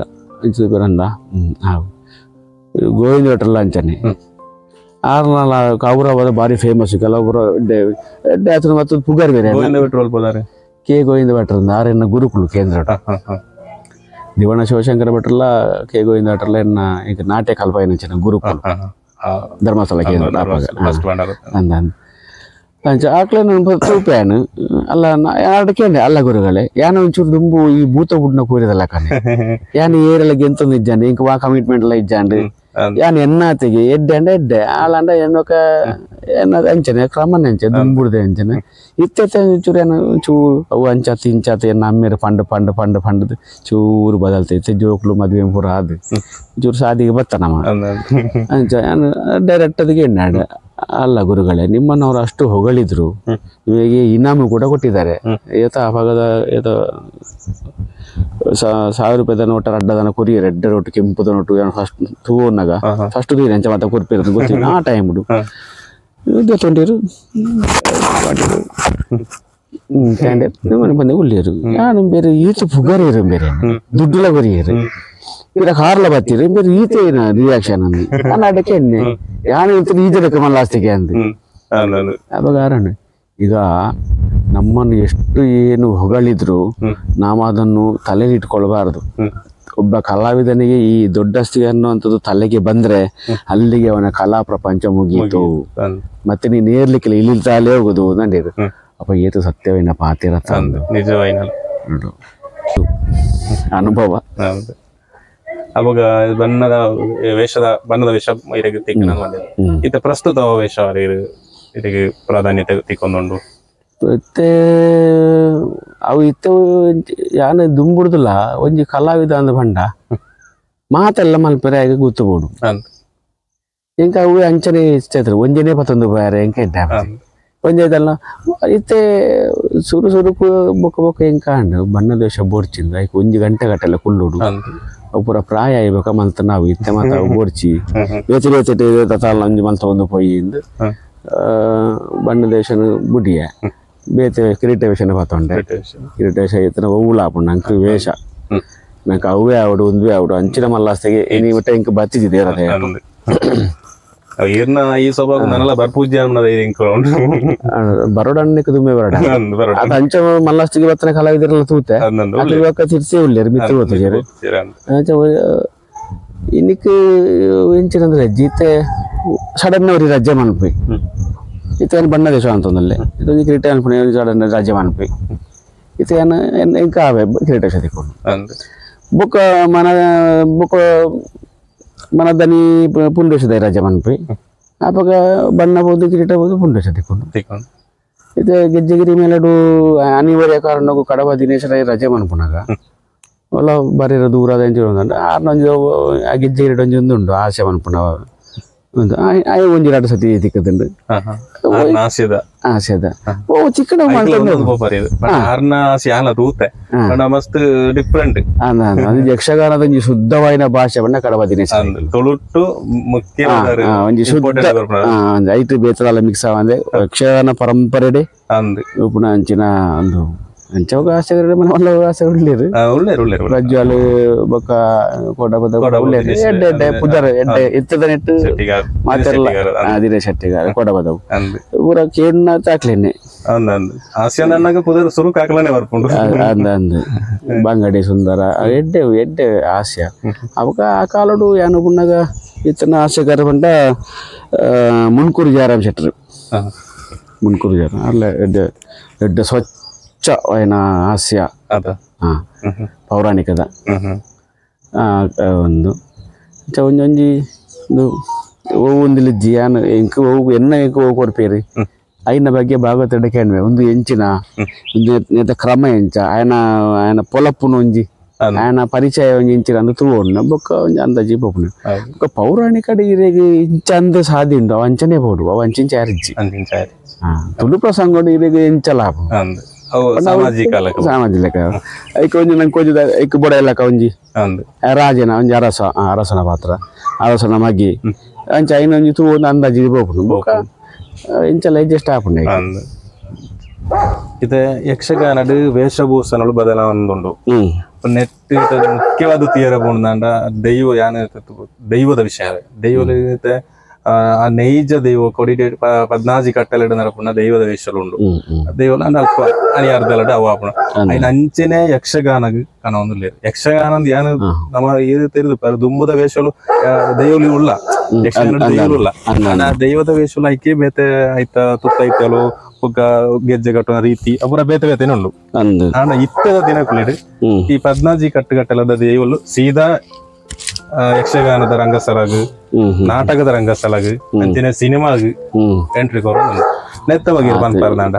ಅಂದ ಗೋವಿಂದ ಭಟ್ರಲ್ಲ ಅಂಚನೆ ಆರ್ನಲ್ಲ ಕೌರವದ ಭಾರಿ ಫೇಮಸ್ ಕೆಲವೊಬ್ಬರು ಎಡ್ಡೆ ಆತನ ಮತ್ತು ಪುಗರ್ ಬೇರೆ ಕೆ ಗೋವಿಂದ ಭಟ್ರ ಆರೆನ್ನ ಗುರುಕುಲು ಕೇಂದ್ರ ದಿವಣ ಶಿವಶಂಕರ ಭಟ್ರಲ್ಲ ಕೆ ಗೋವಿಂದ ಭಟ್ರಲ್ಲ ಎನ್ನ ಈಗ ನಾಟ್ಯ ಕಲ್ಪಾಯಿನ ಗುರುಕುಲು ಧರ್ಮಸ್ಥಳ ಕೇಂದ್ರ ಅಂದ ಅಂಚ ಆಕ್ಲೆ ನಾನು ತೂಪ್ಯಾನು ಅಲ್ಲ ಆಡಕೇಂಡೆ ಅಲ್ಲ ಗುರುಗಳೇ ಯಾನ ಒಂಚೂರು ದುಂಬು ಈ ಭೂತ ಬುಡ್ನ ಕೂರಿದಲ್ಲ ಕಣೆ ಯಾನು ಏರೆಲ್ಲ ಗೆಂತೊಂದು ಇಜ್ಜಾಂಡು ಇಂಕ ವಾ ಕಮಿಟ್ಮೆಂಟ್ ಎಲ್ಲ ಇಜ್ಜಾಂಡು ಯಾನ್ ಎನ್ನಾತಿಗೆ ಎಡ್ಡೆ ಅಂಡ ಎಡ್ಡೆ ಆಳಂಡ ಎನ್ನೊಕ ಎನ್ನ ಅಂಚನೆ ಕ್ರಮನೆ ಅಂಚೆ ದುಂಬುಡ್ದೆ ಅಂಚನೆ ಇತ್ತೆ ಚೂರು ಏನು ಚೂರು ಅವು ಅಂಚಾತಿ ಇಂಚಾತಿ ಎನ್ನ ಅಮ್ಮೇರು ಪಂಡು ಪಂಡು ಪಂಡು ಪಂಡದು ಚೂರು ಬದಲ್ತೈತೆ ಜೋಕ್ಲು ಮದುವೆ ಪೂರ ಅದು ಚೂರು ಸಾದಿಗೆ ಬತ್ತನಮ್ಮ ಅಂಚ ಡೈರೆಕ್ಟ್ ಅದಕ್ಕೆ ಎಣ್ಣಾಡ ಅಲ್ಲ ಗುರುಗಳೇ ನಿಮ್ಮನ್ನು ಅವರು ಅಷ್ಟು ಹೊಗಳಿದ್ರು ನಿಮಗೆ ಇನಾಮು ಕೂಡ ಕೊಟ್ಟಿದ್ದಾರೆ ಏತ ಆ ಭಾಗದ ಏತ 1000 ರೂಪಾಯಿದ ನೋಟ ಅಡ್ಡದನ ಕೊರಿಯರ್ ಎಡ್ಡೆ ರೊಟ್ಟು ಕೆಂಪುದ ನೋಟು ಫಸ್ಟ್ ತೂನಾಗ ಫಸ್ಟ್ ದೂರ ಎಂಚ ಮಾತ ಕೊರ್ಪಿರೋದು ಗೊತ್ತಿಲ್ಲ ಆ ಟೈಮ್ ತೊಂಡಿರು ಬಂದೆ ಉಳ್ಳೇರು ನಾನು ಬೇರೆ ಈತ ಪುಗರೇರು ಬೇರೆ ದುಡ್ಡುಲ ಕೊರಿಯರು ಇವರ ಕಾರ್ಲ ಬತ್ತೀರು ಬೇರೆ ಈತ ರಿಯಾಕ್ಷನ್ ಅಂದು ನಾನು ಅದಕ್ಕೆ ಎಣ್ಣೆ ಯಾನು ಇಂತ ಈಜದಕ್ಕೆ ಮಲ್ಲಾಸ್ತಿಗೆ ಅಂದು ಅವಾಗ ಕಾರಣ ಈಗ ನಮ್ಮನ್ನು ಎಷ್ಟು ಏನು ಹೊಗಳಿದ್ರು ನಾವು ಅದನ್ನು ತಲೆಯಲ್ಲಿ ಇಟ್ಕೊಳ್ಬಾರ್ದು. ಒಬ್ಬ ಕಲಾವಿದನಿಗೆ ಈ ದೊಡ್ಡಸ್ತಿಗೆ ಅನ್ನುವಂಥದ್ದು ತಲೆಗೆ ಬಂದ್ರೆ ಅಲ್ಲಿಗೆ ಅವನ ಕಲಾ ಪ್ರಪಂಚ ಮುಗೀತು, ಮತ್ತೆ ನೀನು ಏರ್ಲಿಕ್ಕಿಲ್ಲ ಇಳಿತಾಲೇ ಹೋಗುದು ನಂಡೇರು. ಅಪ್ಪ ಏತು ಸತ್ಯವೇನ ಪಾತಿರತ್ತ ನಿಜವೈನ ಅನುಭವ. ಅವಾಗ ಬಣ್ಣದ ವೇಷದ ಬಣ್ಣದ ವೇಷ ಇತ್ತ ಪ್ರಸ್ತುತ ವೇಷ ಇದಕ್ಕೆ ಪ್ರಾಧಾನ್ಯತೆ ತಿಕ್ಕೊಂದುಂಡು. ಮತ್ತೆ ಅವು ಇತ್ತ ಯಾನ ದುಂಬುಡುದಿಲ್ಲ ಒಂಜಿ ಕಲಾವಿದ ಅಂದ ಬಂಡ ಮಾತೆಲ್ಲ ಮಲ್ಪೆರೆ ಆಗ ಗೊತ್ತುಬೋಡು ಎಂಕ ಅವು ಅಂಚನೆ ಇಷ್ಟ ಒಂಜನೇ ಪತ್ತೊಂದು ಬೇರೆ ಎಂಕ ಇದ್ದ ಒಂಜೆ ಇದೆಲ್ಲ ಇತ್ತೆ ಸುರು ಸುರುಕು ಬೊಕ್ಕ ಬೊಕ್ಕ ಎಂಕ ಅಂಡು ಬಣ್ಣದ ವೇಷ ಬೋರ್ಚಿಂದ ಐಕ್ ಒಂಜಿ ಗಂಟೆ ಗಟ್ಟಲೆ ಕುಲ್ಲುಡು ಅವು ಪೂರ ಪ್ರಾಯ ಆಯ್ಬೇಕ ಮಲ್ತ ನಾವು ಇತ್ತೆ ಮಾತ ಅವು ಬೋರ್ಚಿ ಬೇತೆ ಬೇತೆ ತತಾಲ ಒಂಜಿ ಮಲ್ತ ಒಂದು ಪೊಯ್ಯಿಂದು ಬಣ್ಣದ ವೇಷನ ಬುಡಿಯ ಬೇತೆ ಕಿರೀಟ ವೇಷನ ಪತ್ತೊಂಡೆ ಕಿರೀಟ ವೇಷ ಇತ್ತನ ಒವ್ವುಲ ಆಪುಂಡು ನಂಗೆ ವೇಷ ನಂಗೆ ಅವೇ ಆವಡು ಒಂದುವೇ ಆವಡು ಅಂಚಿನ ಮಲ್ಲಾಸ್ತಿಗೆ ಎನಿ ಮಟ್ಟ ಇಂಕ ಬತ್ತಿದೆ ಇರದೆ ಈ ಸ್ವಭಾವ ನನ್ನಲ್ಲ ಬರ್ಪೂಜೆ ಬರೋಡಣ್ಣಕ್ಕೆ ದುಮ್ಮೆ ಬರೋಡ ಅದು ಅಂಚ ಮಲ್ಲಾಸ್ತಿಗೆ ಬತ್ತನ ಕಲಾವಿದರೆಲ್ಲ ತೂತೆ ಇವಾಗ ತಿರ್ಸಿ ಉಳ್ಳೇರು ಮಿತ್ರ ಗೊತ್ತಿದ್ದಾರೆ ಇನ್ನಕ್ಕೆ ಎಂಚಿನಂದ್ರೆ ಜೀತೆ ಸಡನ್ ಅವ್ರಿಗೆ ರಜೆ ಮನ್ಪಿ ಇತ್ತ ಬಣ್ಣ ದೇಶ ಅಂತಂದಲ್ಲೇ ಇದೊಂದು ಕಿರೀಟ ಅನ್ಪುಣೆ ಸಡನ್ ರಾಜ್ಯ ಮನ್ಪಿ ಇತ್ತ ಇಂಕ ಆವೆ ಕಿರೀಟ ತಿಕ್ಕೊಂಡು ಬೊಕ್ಕ ಮನ ಬೊಕ್ಕ ಮನ ದನಿ ಪುಂಡೇಶದ ರಾಜ್ಯ ಮನ್ಪಿ ಆಪಗ ಬಣ್ಣ ಬೋದು ಕಿರೀಟ ಬೋದು ಪುಂಡೇಶ ತಿಕ್ಕೊಂಡು ಇದು ಗೆಜ್ಜೆಗಿರಿ ಮೇಲಡು ಅನಿವಾರ್ಯ ಕಾರಣಕ್ಕೂ ಕಡಬ ದಿನೇಶರ ರಜೆ ಮನ್ಪುನಾಗ ಒಲ್ಲ ಬರೀರ ದೂರದ ಎಂಚ ಆರ್ನೊಂಜಿ ಆ ಗೆಜ್ಜೆಗಿರಿ ಒಂಜಿ ಒಂದು ಉಂಡು ಆಸೆ ಮನ್ಪುನ ಒಂದು ಒಂಜಿ ಎರಡು ಸತಿ ತಿಕ್ಕದುಂಡು ಆಸೆದ ಓ ಚಿಕ್ಕಡ ಮಸ್ತ್ ಡಿಫರೆಂಟ್ ಯಕ್ಷಗಾನದ ಒಂಜಿ ಶುದ್ಧವಾಯಿನ ಭಾಷೆ ಬಣ್ಣ ಕಡಬ ದಿನೇಶ ತುಳುಟ್ಟು ಮುಖ್ಯ ಒಂಜಿ ಶುದ್ಧ ಐಟು ಬೇತದಾಲ ಮಿಕ್ಸ್ ಆವಂದೆ ಯಕ್ಷಗಾನ ಪರಂಪರೆ ಉಪ್ಪುನ ಅಂಚಿನ ಒಂದು ಅಂಚ ಆಸೆ ಮನ ಆಸೆ ಉಳ್ಳೇರು ಉಳ್ಳೇರು ಪ್ರಜ್ವಾಲ್ ಬೊಕ್ಕ ಕೋಡಬದ ಉಳ್ಳೇರು ಎಡ್ಡೆ ಎಡ್ಡೆ ಪುದರ್ ಎಡ್ಡೆ ಇತ್ತದ ನೆಟ್ಟು ಮಾತೆಲ್ಲ ದಿನೇಶ್ ಶೆಟ್ಟಿಗಾರ್ ಕೋಡಬದವು ಪೂರ ಕೇಣ್ಣ ತಾಕ್ಲೇನೆ ಅಂದ ಅಂದ್ ಬಂಗಡಿ ಸುಂದರ ಎಡ್ಡೆ ಎಡ್ಡೆ ಹಾಸ್ಯ ಅವಾಗ ಆ ಕಾಲಡು ಯಾನು ಪುಣ್ಣಗ ಇತ್ತನ ಹಾಸ್ಯಗಾರ ಬಂಡ ಮುನ್ಕೂರು ಜಯರಾಮ್ ಶೆಟ್ಟರು ಮುನ್ಕೂರು ಜಯರಾಮ್ ಅಲ್ಲ ಎಡ್ಡೆ ಎಡ್ಡೆ ಸ್ವಚ್ಛ ಏನ ಹಾಸ್ಯ ಪೌರಾಣಿಕದ ಒಂದು ಒಂಜೊಂಜಿ ಒಂದು ಒಂದಿಲಿಜ್ಜಿ ಯಾನ್ ಎಂಕ್ ಒವು ಎನ್ನ ಎಂಕ್ ಒವು ಕೊರ್ಪೇರಿ ಐನ ಬಗ್ಗೆ ಭಾಗವತ ಕೇಣ್ವೆ ಒಂದು ಎಂಚಿನ ಒಂದು ಕ್ರಮ ಎಂಚ ಆಯನ ಆಯನ ಪೊಲಪ್ಪುನ ಒಂಜಿ ಆಯನ ಪರಿಚಯ ಒಂಜಿ ಎಂಚಿನ ಅಂದ್ ತೂವೊನ್ನ ಬೊಕ್ಕ ಒಂಜಿ ಅಂದಾಜಿ ಪೋಪುನ ಬೊಕ್ಕ ಪೌರಾಣಿಕ ಇರೆಗ್ ಇಂಚ ಅಂದ್ ಸಾದಿ ಉಂಡು ಅವು ಅಂಚನೆ ಪೋಡು ಅವು ಅಂಚಿಂಚ ಯಾರಿಜ್ಜಿ ತುಳು ಪ್ರಸಂಗಡು ಇರೆಗ್ ಎಂಚ ಲಾಭ ಸಾಮಾಜಿಕ ಸಾಮಾಜಿಕ ಐಕ್ ಒಂಜಿ ನಂಗೆ ಒಂಜಿ ಐಕ್ ಬೊಡ ಎಲ್ಲಕ ಒಂಜಿ ರಾಜನ ಒಂಜಿ ಅರಸ ಅರಸನ ಪಾತ್ರ ಅರಸನ ಮಗಿ ಅಂಚ ಐನ ಒಂಜಿ ತೂ ಒಂದು ಅಂದಾಜಿ ಪೋಪುಂಡು ಬೊಕ್ಕ ಇಂಚಲ ಅಡ್ಜಸ್ಟ್ ಆಪುಂಡು. ಇದು ಯಕ್ಷಗಾನಡು ವೇಷಭೂಷಣಗಳು ಬದಲಾವಣೆ ಉಂಡು ನೆಟ್ ಮುಖ್ಯವಾದ ತೀರ ಪೋಂಡ ದೈವ ಯಾನ ದೈವದ ವಿಷಯ ದೈವದ ಆ ನೈಜ ದೈವ ಕೊಡಿ ಪದ್ನಾಜಿ ಕಟ್ಟಲೆಡು ನರಪುಣ ದೈವದ ವೇಷಲು ಉಂಡು ದೈವ ಅಲ್ಪ ಅನಿಯಾರ್ದಲಡು ಅವು ಆಪುಣ ಅಯ್ನ ಅಂಚನೆ ಯಕ್ಷಗಾನಗ್ ಕನೊಂದುಲ್ಲೆರ್ ಯಕ್ಷಗಾನ ಯಾನ ನಮ್ಮ ಏದು ತೆರಿದು ದುಂಬುದ ವೇಷಲು ದೈವಲಿ ಉಳ್ಳ ಯಕ್ಷಗಾನ ದೈವಲು ಉಳ್ಳ ದೈವದ ವೇಷಲು ಐಕೆ ಬೇತೆ ಐತ ತುತ್ತ ಐತಲು ಬೊಕ್ಕ ಗೆಜ್ಜೆ ಕಟ್ಟುವ ರೀತಿ ಅಪುರ ಬೇತೆ ಬೇತೆನೆ ಉಂಡು. ಆಂಡ ಇತ್ತೆದ ದಿನಕುಲೆಡ್ ಈ ಪದ್ನಾಜಿ ಕಟ್ಟುಕಟ್ಟಲದ ದೈವಲು ಸೀದಾ ಯಕ್ಷಗಾನದ ರಂಗಸ್ಥಳಗ್ ನಾಟಕದ ರಂಗಸ್ಥಳಗ್ ಅಂಚಿನ ಸಿನಿಮಾಗ್ ಎಂಟ್ರಿ ಕೊರೊಂದು ನೆತ್ತ ಬಗ್ಗೆ ಪನ್ಪರ್ದಾಂಡ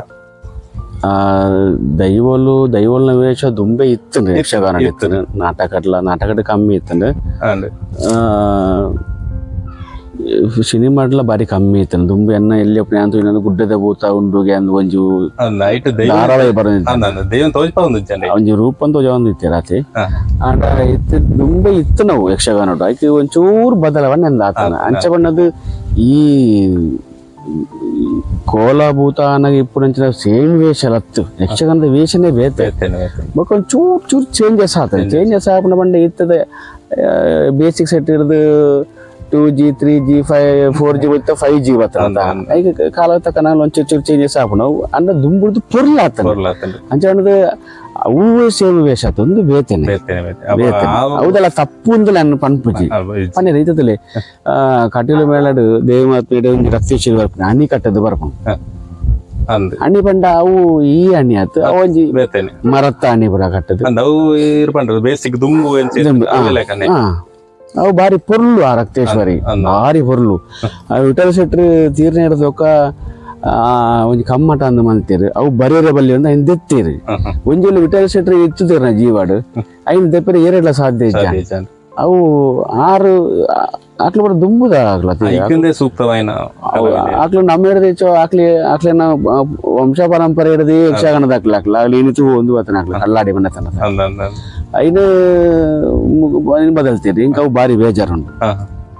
ದೈವಲು ದೈವಲ್ನ ವೇಷ ದುಂಬೆ ಇತ್ತು ಯಕ್ಷಗಾನ ಇತ್ತು ನಾಟಕಡ್ಲ ನಾಟಕದ ಕಮ್ಮಿ ಇತ್ತು ಸಿನಿಮಾಡ್ಲ ಬಾರಿ ಕಮ್ಮಿ ಇತ್ತು ದುಂಬೆ ಅನ್ನ ಎಲ್ಲಿ ಅಂತ ಇನ್ನೊಂದು ಗುಡ್ಡದ ಭೂತ ಉಂಡುಗೆ ಅಂದ್ ಒಂಜಿ ಧಾರಾವಾಹಿ ಒಂಜಿ ರೂಪ ಅಂತ ಇತ್ತು ರಾತ್ರಿ ಆಂಡ ಇತ್ತು ದುಂಬೆ ಇತ್ತು ನಾವು ಯಕ್ಷಗಾನ ಆಯ್ತು ಒಂಚೂರು ಬದಲಾವಣೆ ಅಂದ ಆತನ ಅಂಚ ಬಣ್ಣದು ಈ ಕೋಲಾಭೂತ ಅನ್ನಾಗ ಇಪ್ಪು ಸೇಮ್ ವೇಷ ಲತ್ತು ಯಕ್ಷಗಾನದ ವೇಷನೇ ಬೇತೆ ಬೊಕ್ಕ ಒಂದು ಚೂರು ಚೂರು ಚೇಂಜಸ್ ಆತದೆ ಚೇಂಜಸ್ ಆಪುನ ಪಂಡ ಇತ್ತದ ಬೇಸಿಕ್ ಸೆಟ್ ಇರೋದು 2G 3G 4G ಬತ್ತ 5G ಬತ್ತ ಈಗ ಕಾಲ ತಕ್ಕ ಒಂಚೂರು ಚೂರು ಚೇಂಜಸ್ ಆಪುನ ಅಂಡ ದುಂಬುಡ್ದು ಪೊರ್ಲ ಆತನ ಅಂಚ ಅನ್ನೋದು ಅವು ಸೇಮ್ ವೇಷ ಆತ ಒಂದು ಬೇತೇನೆ ಹೌದಲ್ಲ ತಪ್ಪು ಅಂದಲೇ ಅನ್ನ ಪನ್ಪುಜಿ ಪನ್ನೇರು ಇತ್ತದಲೇ ಕಟೀಲು ಮೇಳಡು ದೇವಮಾತ್ಮೆ ಒಂಜಿ ರಕ್ತೇಶ್ವರಿ ಬರ್ಪುನ ಅಣಿ ಕಟ್ಟದು ಬರ್ಪುನ ಅಣಿ ಪಂಡ ಅವು ಈ ಅಣಿ ಆತು ಅವು ಒಂಜಿ ಮರತ್ತ ಅಣಿ ಪೂರ ಕಟ್ಟದು ಅವು ಬಾರಿ ಪೊರ್ಲು ಆ ರಕ್ತೇಶ್ವರಿ ಬಾರಿ ಪೊರ್ಲು ವಿಠಲ ಶೆಟ್ರು ತೀರ್ನೆ ಹಿಡ್ದೊಕ್ಕ ಒಂಜಿ ಕಮ್ಮಟ ಅಂದ್ ಮಲ್ತೀರು ಅವು ಬರಿಯರೆ ಬಲ್ಲಿ ಅಂದ್ ಐನ್ ದೆತ್ತೀರು ಒಂಜಿ ವಿಠಲ ಶೆಟ್ರು ಎತ್ತುತ್ತೀರ್ನ ಜೀವಾಡು ಐನ್ ದೆಪ್ಪರೆ ಏರೆಡ್ಲ ಸಾಧ್ಯ ಇಜ್ಜ ಅವು ಆರು ಆಕ್ಲು ಬರ ದುಂಬುದ ಆಗ್ಲ ಸೂಕ್ತವಾಯಿನ ಆಕ್ಲು ನಮ್ಮ ಹಿಡ್ದು ಆಕ್ಲಿ ಆಕ್ಲಿನ ವಂಶ ಪರಂಪರೆ ಹಿಡ್ದು ಯಕ್ಷಗಾನದ ಆಕ್ಲ ಆಕ್ಲ ಆಗ್ಲಿ ಏನಿತ್ತು ಒಂದು ಆತನ ಆಕ್ಲ ಕಲ್ಲಾಡಿ ಬಣ್ಣತನ ಐನು ಬದಲ್ತೀರಿ ಇಂಕ ಅವು ಬಾರಿ ಬೇಜಾರುಂಟು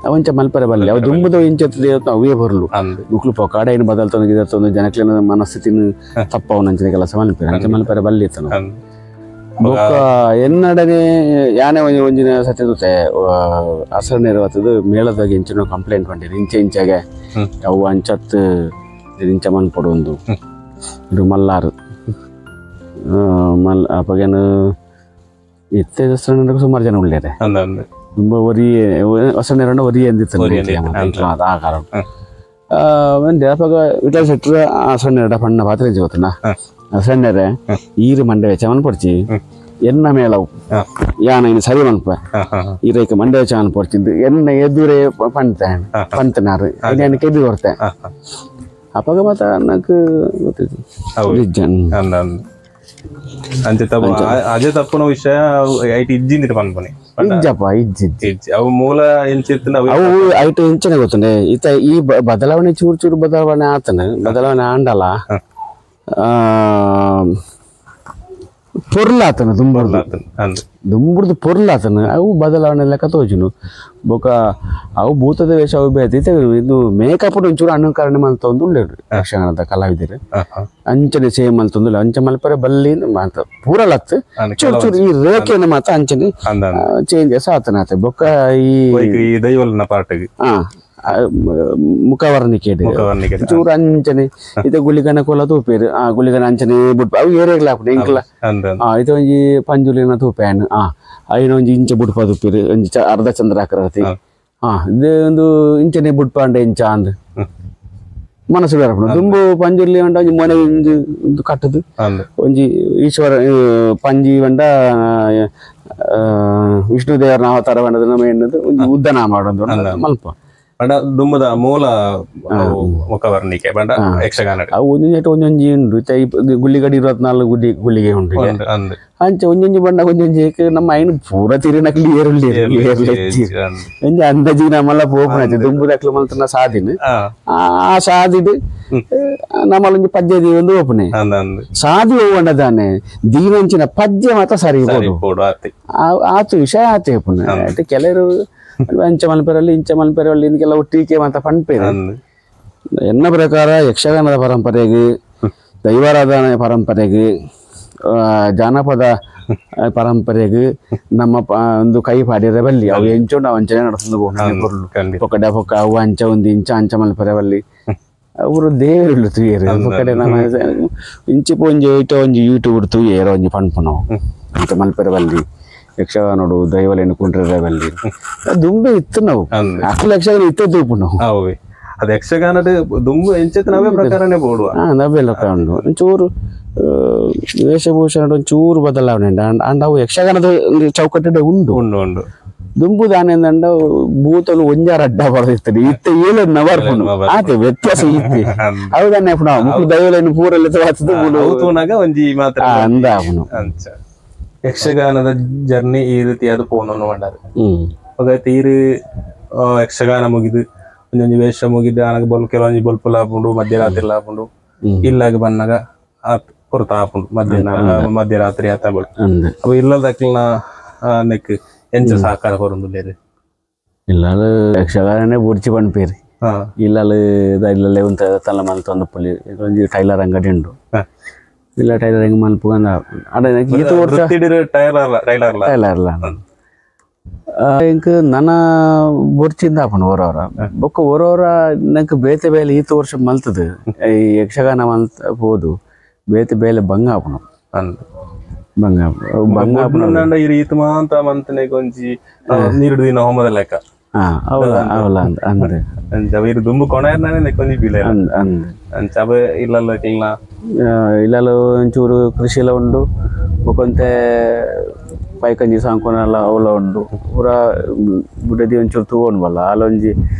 ಅವಂಚ ಮಲ್ಪರೆ ಬಲ್ಲೆ ಅವು ದುಂಬುದ ಇಂಚ ಅವೇ ಬರಲು ಮುಕ್ಲು ಪೊಕಾಡ ಏನು ಬದಲ್ತೊಂದು ಗಿದರ್ತೊಂದು ಜನಕ್ಲಿನ ಮನಸ್ಥಿತಿನ ತಪ್ಪವನಂಚಿನ ಕೆಲಸ ಮಲ್ಪೆರೆ ಅಂಚ ಮಲ್ಪರೆ ಬಲ್ಲಿ ಇತ್ತನು ಬೊಕ್ಕ ಎನ್ನಡನೆ ಯಾನೆ ಒಂಜಿ ಒಂಜಿನ ಸತ್ಯದೂತೆ ಅಸರನೇರುವತ್ತದು ಮೇಳದಾಗ ಇಂಚಿನ ಕಂಪ್ಲೇಂಟ್ ಪಂಡಿರು ಇಂಚೆ ಇಂಚಾಗೆ ಅವು ಅಂಚತ್ತು ಇಂಚ ಮನ್ಪೊಡು ಒಂದು ಇದು ಮಲ್ಲಾರು ಮಲ್ ಅಪಗೇನು ಇತ್ತೆ ಸುಮಾರು ಜನ ಉಳ್ಳೇರೆ ತುಂಬ ಒರಿ ಹೊಸನೇರಣ್ಣ ಒರಿ ಎಂದಿತ್ತು ಆ ಕಾರಣ ಅಪಗ ವಿಠಲ ಶೆಟ್ರು ಆ ಸಣ್ಣೆರಡ ಪಣ್ಣ ಪಾತ್ರೆ ಗೊತ್ತನ ಸಣ್ಣರೆ ಈರು ಮಂಡೆ ವೆಚ್ಚ ಮನ್ಪೊಡ್ಚಿ ಎನ್ನ ಮೇಳವು ಯಾನ ಇನ್ನು ಸರಿ ಮನ್ಪ ಈರೈಕ ಮಂಡೆ ವೆಚ್ಚ ಮನ್ಪೊಡ್ಚಿದ್ದು ಎನ್ನ ಎದುರೇ ಪಂತ ಪಂತನಾರು ನಾನು ಕೆಬಿ ಕೊಡ್ತೆ ಅಪಗ ಮಾತ నాకు ಗೊತ್ತಿತ್ತು ಅಂಚೆ ಅದೇ ತಪ್ಪುನ ವಿಷಯ ಐಟ್ ಇಜ್ಜಿಂದಿರ ಪನ್ಪುನಿ ಇಜ್ಜಪ್ಪ ಇಜ್ಜಿ ಇಜ್ಜಿ ಅವು ಮೂಲ ಎಂಚಿತ್ತು ಅವು ಐಟ್ ಎಂಚನೆ ಗೊತ್ತುಂಡೆ ಇತ್ತ ಈ ಬದಲಾವಣೆ ಚೂರು ಚೂರು ಬದಲಾವಣೆ ಆತನ ಬದಲಾವಣೆ ಆಂಡಲ ಪೊರ್ಲಾತನ ದುಂಬರ್ದು ದುಂಬುರ್ದು ಪೊರ್ಲಾತನ ಅವು ಬದಲಾವಣೆ ಲೆಕ್ಕ ತೋಜುನು ಬೊಕ ಅವು ಭೂತದ ವೇಷ ಅವು ಬೇತೆ ಇದು ಮೇಕಪ್ ಒಂಚೂರು ಅನುಕರಣೆ ಮಲ್ತೊಂದು ಉಳ್ಳೇರು ಯಕ್ಷಗಾನದ ಕಲಾವಿದರು ಅಂಚನೆ ಸೇಮ್ ಮಲ್ತೊಂದು ಅಂಚೆ ಮಲ್ಪರೆ ಬಲ್ಲಿ ಮಾತ ಪೂರ ಲತ್ತು ಚೂರು ಚೂರು ಈ ರೇಖೆಯನ್ನು ಮಾತ್ರ ಅಂಚನೆ ಚೇಂಜಸ್ ಆತನ ಆತ ಬೊಕ್ಕ ಈ ದೈವಲ್ನ ಪಾರ್ಟಿಗೆ ಮುಖವರ್ಣಿಕೆ ಚೂರು ಅಂಚನೆ ಇದು ಗುಳಿಗನ ಕೋಲ ತೂಪೇರು ಆ ಗುಳಿಗನ ಅಂಚನೆ ಬುಡ್ಪ ಅವು ಏರಿಯಾಗ್ಲ ಹಾಪುಂಡು ಎಂಕ್ಲ ಇದು ಒಂಜಿ ಪಂಜುಲಿನ ತೂಪೇನು ಐನ ಒಂಜಿ ಇಂಚ ಬುಡ್ಪ ತೂಪೇರು ಒಂಜಿ ಅರ್ಧ ಚಂದ್ರಾಕೃತಿ ಇದು ಒಂದು ಇಂಚನೆ ಬುಡ್ಪ ಅಂಡ ಇಂಚ ಅಂದ್ ಮನಸ್ಸು ಬೇರೆ ದುಂಬು ಪಂಜುರ್ಲಿ ಅಂಡ ಒಂಜಿ ಮೊನೆ ಒಂಜಿ ಒಂದು ಕಟ್ಟದು ಒಂಜಿ ಈಶ್ವರ ಪಂಜಿ ಬಂಡ ವಿಷ್ಣು ದೇವರನ ಅವತಾರ ಬಂಡದ ನಮ್ಮ ಎಣ್ಣದು ಒಂಜಿ ಉದ್ದನಾಮ ಮಾಡೋದು ಮಲ್ಪ ಬಂಡ ದುಂಬದ ಮೂಲ ಮುಖವರ್ಣಿಕೆ ಬಂಡ ಯಕ್ಷಗಾನ ಅವು ಒಂದೊಂದು ಒಂದೊಂಜಿ ಉಂಡು ಗುಳ್ಳಿಗಡಿ 24 ಗುಡಿ ಗುಳ್ಳಿಗೆ ಉಂಡು ಅಂಚೆ ಒಂಜೊಂಜಿ ಬಣ್ಣ ಒಂಜೊಂಜಿ ನಮ್ಮ ಐನು ಪೂರ ತಿರಿನಕ್ಲಿ ಏರುಳ್ಳಿ ಒಂಜಿ ಅಂದಾಜಿ ನಮ್ಮಲ್ಲ ಪೋಪುನ ದುಂಬುದಕ್ಲು ಮಲ್ತನ ಸಾದಿನ ಆ ಸಾದಿಡು ನಮ್ಮಲ್ಲೊಂಜಿ ಪದ್ಯ ಒಂದು ಓಪನೆ ಸಾದಿ ಹೋಗಂಡದಾನೆ ದೀನಂಚಿನ ಪದ್ಯ ಮಾತ್ರ ಸರಿ ಆತು ವಿಷಯ ಆತು ಓಪನೆ ಕೆಲವರು ಅಂಚ ಮಲ್ಪೆರಲ್ಲಿ ಇಂಚ ಮಲ್ಪೆರಲ್ಲಿ ಕೆಲವು ಟೀಕೆ ಮಾತ್ರ ಪನ್ಪೇರು ಎನ್ನ ಪ್ರಕಾರ ಯಕ್ಷಗಾನದ ಪರಂಪರೆಗೆ ದೈವಾರಾಧನೆ ಪರಂಪರೆಗೆ ಜಾನಪದ ಪರಂಪರೆಗೆ ನಮ್ಮ ಒಂದು ಕೈ ಪಾಡಿರ ಬಲ್ಲಿ ಅವು ಎಂಚೋ ನಾವು ಅಂಚನೆ ನಡೆಸೋದು ಪೊಕ್ಕಡ ಪೊಕ್ಕ ಅವು ಅಂಚ ಒಂದು ಇಂಚ ಅಂಚ ಮಲ್ಪರೆ ಬಲ್ಲಿ ಅವರು ದೇವರುಳ್ಳು ತೂಯರು ಪೊಕ್ಕಡೆ ನಮ್ಮ ಇಂಚಿಪ ಒಂಜಿ ಐಟೋ ಒಂಜಿ ಯೂಟ್ಯೂಬ್ ತೂಯೇರೋ ಒಂಜಿ ಪನ್ಪುನವು ಅಂಚ ಮಲ್ಪರೆ ಬಲ್ಲಿ ಯಕ್ಷಗಾನೋಡು ದೈವಲೇನು ಕುಂಡ್ರೆ ಬಲ್ಲಿ ದುಂಬೆ ಇತ್ತು ನಾವು ಅಕ್ಲು ಯಕ್ಷಗಾನ ಇತ್ತೇ ತೂಪು ನಾವು ಅದು ಯಕ್ಷಗಾನದ ದುಂಬು ಎಂಚೆತ್ ನವೇ ಪ್ರಕಾರನೇ ಬೋಡುವ ನವೇ ಲೊಕ್ಕ ಉಂಡು ಒಂಚೂರು ವೇಷಭೂಷಣ ಒಂಚೂರು ಬದಲಾವಣೆ ಉಂಡು ಅಂಡ್ ಅವು ಯಕ್ಷಗಾನದ ಚೌಕಟ್ಟೆ ಉಂಡು ಉಂಡು ಉಂಡು ದುಂಬು ದಾನೆಂದಂಡ ಭೂತಲು ಒಂಜಾರ ಅಡ್ಡ ಬರದಿರ್ತದೆ ಇತ್ತೆ ಏಳನ್ನ ಬರ್ಪುಂಡು ಆತೆ ವ್ಯತ್ಯಾಸ ಇತ್ತೆ ಹೌದನ್ನೇ ಪುನಃ ಮುಕ್ಳು ದೈವಲನ್ನು ಪೂರೆಲ್ಲ ತೂನಾಗ ಒಂಜಿ ಮಾತ್ರ ಅಂದ ಅವನು ಅಂಚ ಯಕ್ಷಗಾನದ ಜರ್ನಿ ಈ ರೀತಿ ಅದು ಪೋನನ್ನು ಮಾಡಾರೆ ತೀರು ಯಕ್ಷಗಾನ ಮುಗಿದು ಒಂಜೊಂಜಿ ವೇಷ ಮುಗಿದು ಆನಗ ಬೊಲ್ ಕೆಲವೊಂಜಿ ಬೊಲ್ಪುಲ ಆಪುಂಡು ಮಧ್ಯರಾತ್ರಿ ಆಪುಂಡು ಇಲ್ಲಾಗ ಬನ್ನಾಗ ಕೊರತ ಆಪುಂಡು ಮಧ್ಯಾಹ್ನ ಮಧ್ಯರಾತ್ರಿ ಆತ ಬೊಲ್ ಅವ ಇಲ್ಲದಕ್ಕಿನ ನೆಕ್ ಎಂಚ ಸಹಕಾರ ಕೊರೊಂದುಲ್ಲೆರ್ ಇಲ್ಲಾಲು ಯಕ್ಷಗಾನನೇ ಬುಡ್ಚಿ ಪನ್ಪೇರು ಇಲ್ಲಾಲು ಇಲ್ಲಲ್ಲೇ ಉಂತ ತಲ್ಲ ಮಲ್ತೊಂದು ಪುಲಿ ಒಂಜಿ ಟೈಲರ್ ಅಂಗಡಿ ಉಂಡು ಇಲ್ಲ ಟೈಲರ್ ಹೆಂಗ್ ಮಲ್ಪುಗಂದ ಅಡ ಈತ ವರ್ಷ ಟೈಲರ್ ಇಂಕ್ ನನ ಬೊರ್ಚಿಂದ ಆಪುಂಡು ಓರೋರ ಬೊಕ್ಕ ಓರೋರ ನಂಗೆ ಬೇತೆ ಬೇಲೆ ಈತ ವರ್ಷ ಮಲ್ತದು ಈ ಯಕ್ಷಗಾನ ಮಲ್ತ ಪೋದು ಬೇತೆ ಬೇಲೆ ಬಂಗ ಆಪುಂಡು ಬಂಗ ಬಂಗ ಆಪುಂಡು ಈ ರೀತಿ ಮಾಂತ ಮಂತನೆಗ್ ಒಂಜಿ ನೀರು ದಿನ ಹೋಮದ ಲೆಕ್ಕ ಅವಲ ಅವಲ ಅಂದ್ ಅಂದ್ ಅಂಚ ಇರು ದುಂಬು ಕೊಣೆರ್ನಾನೆ ನೆಕ್ಕೊಂಜಿ ಬಿಲೆ ಅಂದ್ ಅಂದ್ ಅಂಚ ಅವ ಇಲ್ಲಲ್ಲ ಕಿಲ್ಲ ಇಲ್ಲಲ್ಲ ಒಂಚೂರು ಕೃಷಿ ಎಲ್ಲ ಉಂಡು ಬೊಕೊಂತೆ ಪೈಕಂಜಿ ಸಾಂಕೊನಲ್ಲ ಅವಲ ಉಂಡು ಪೂರ ಬುಡದಿ ಒಂಚೂರು ತೂವೊಂಡು ಬಲ್ಲ ಅಲ್ಲೊಂಜಿ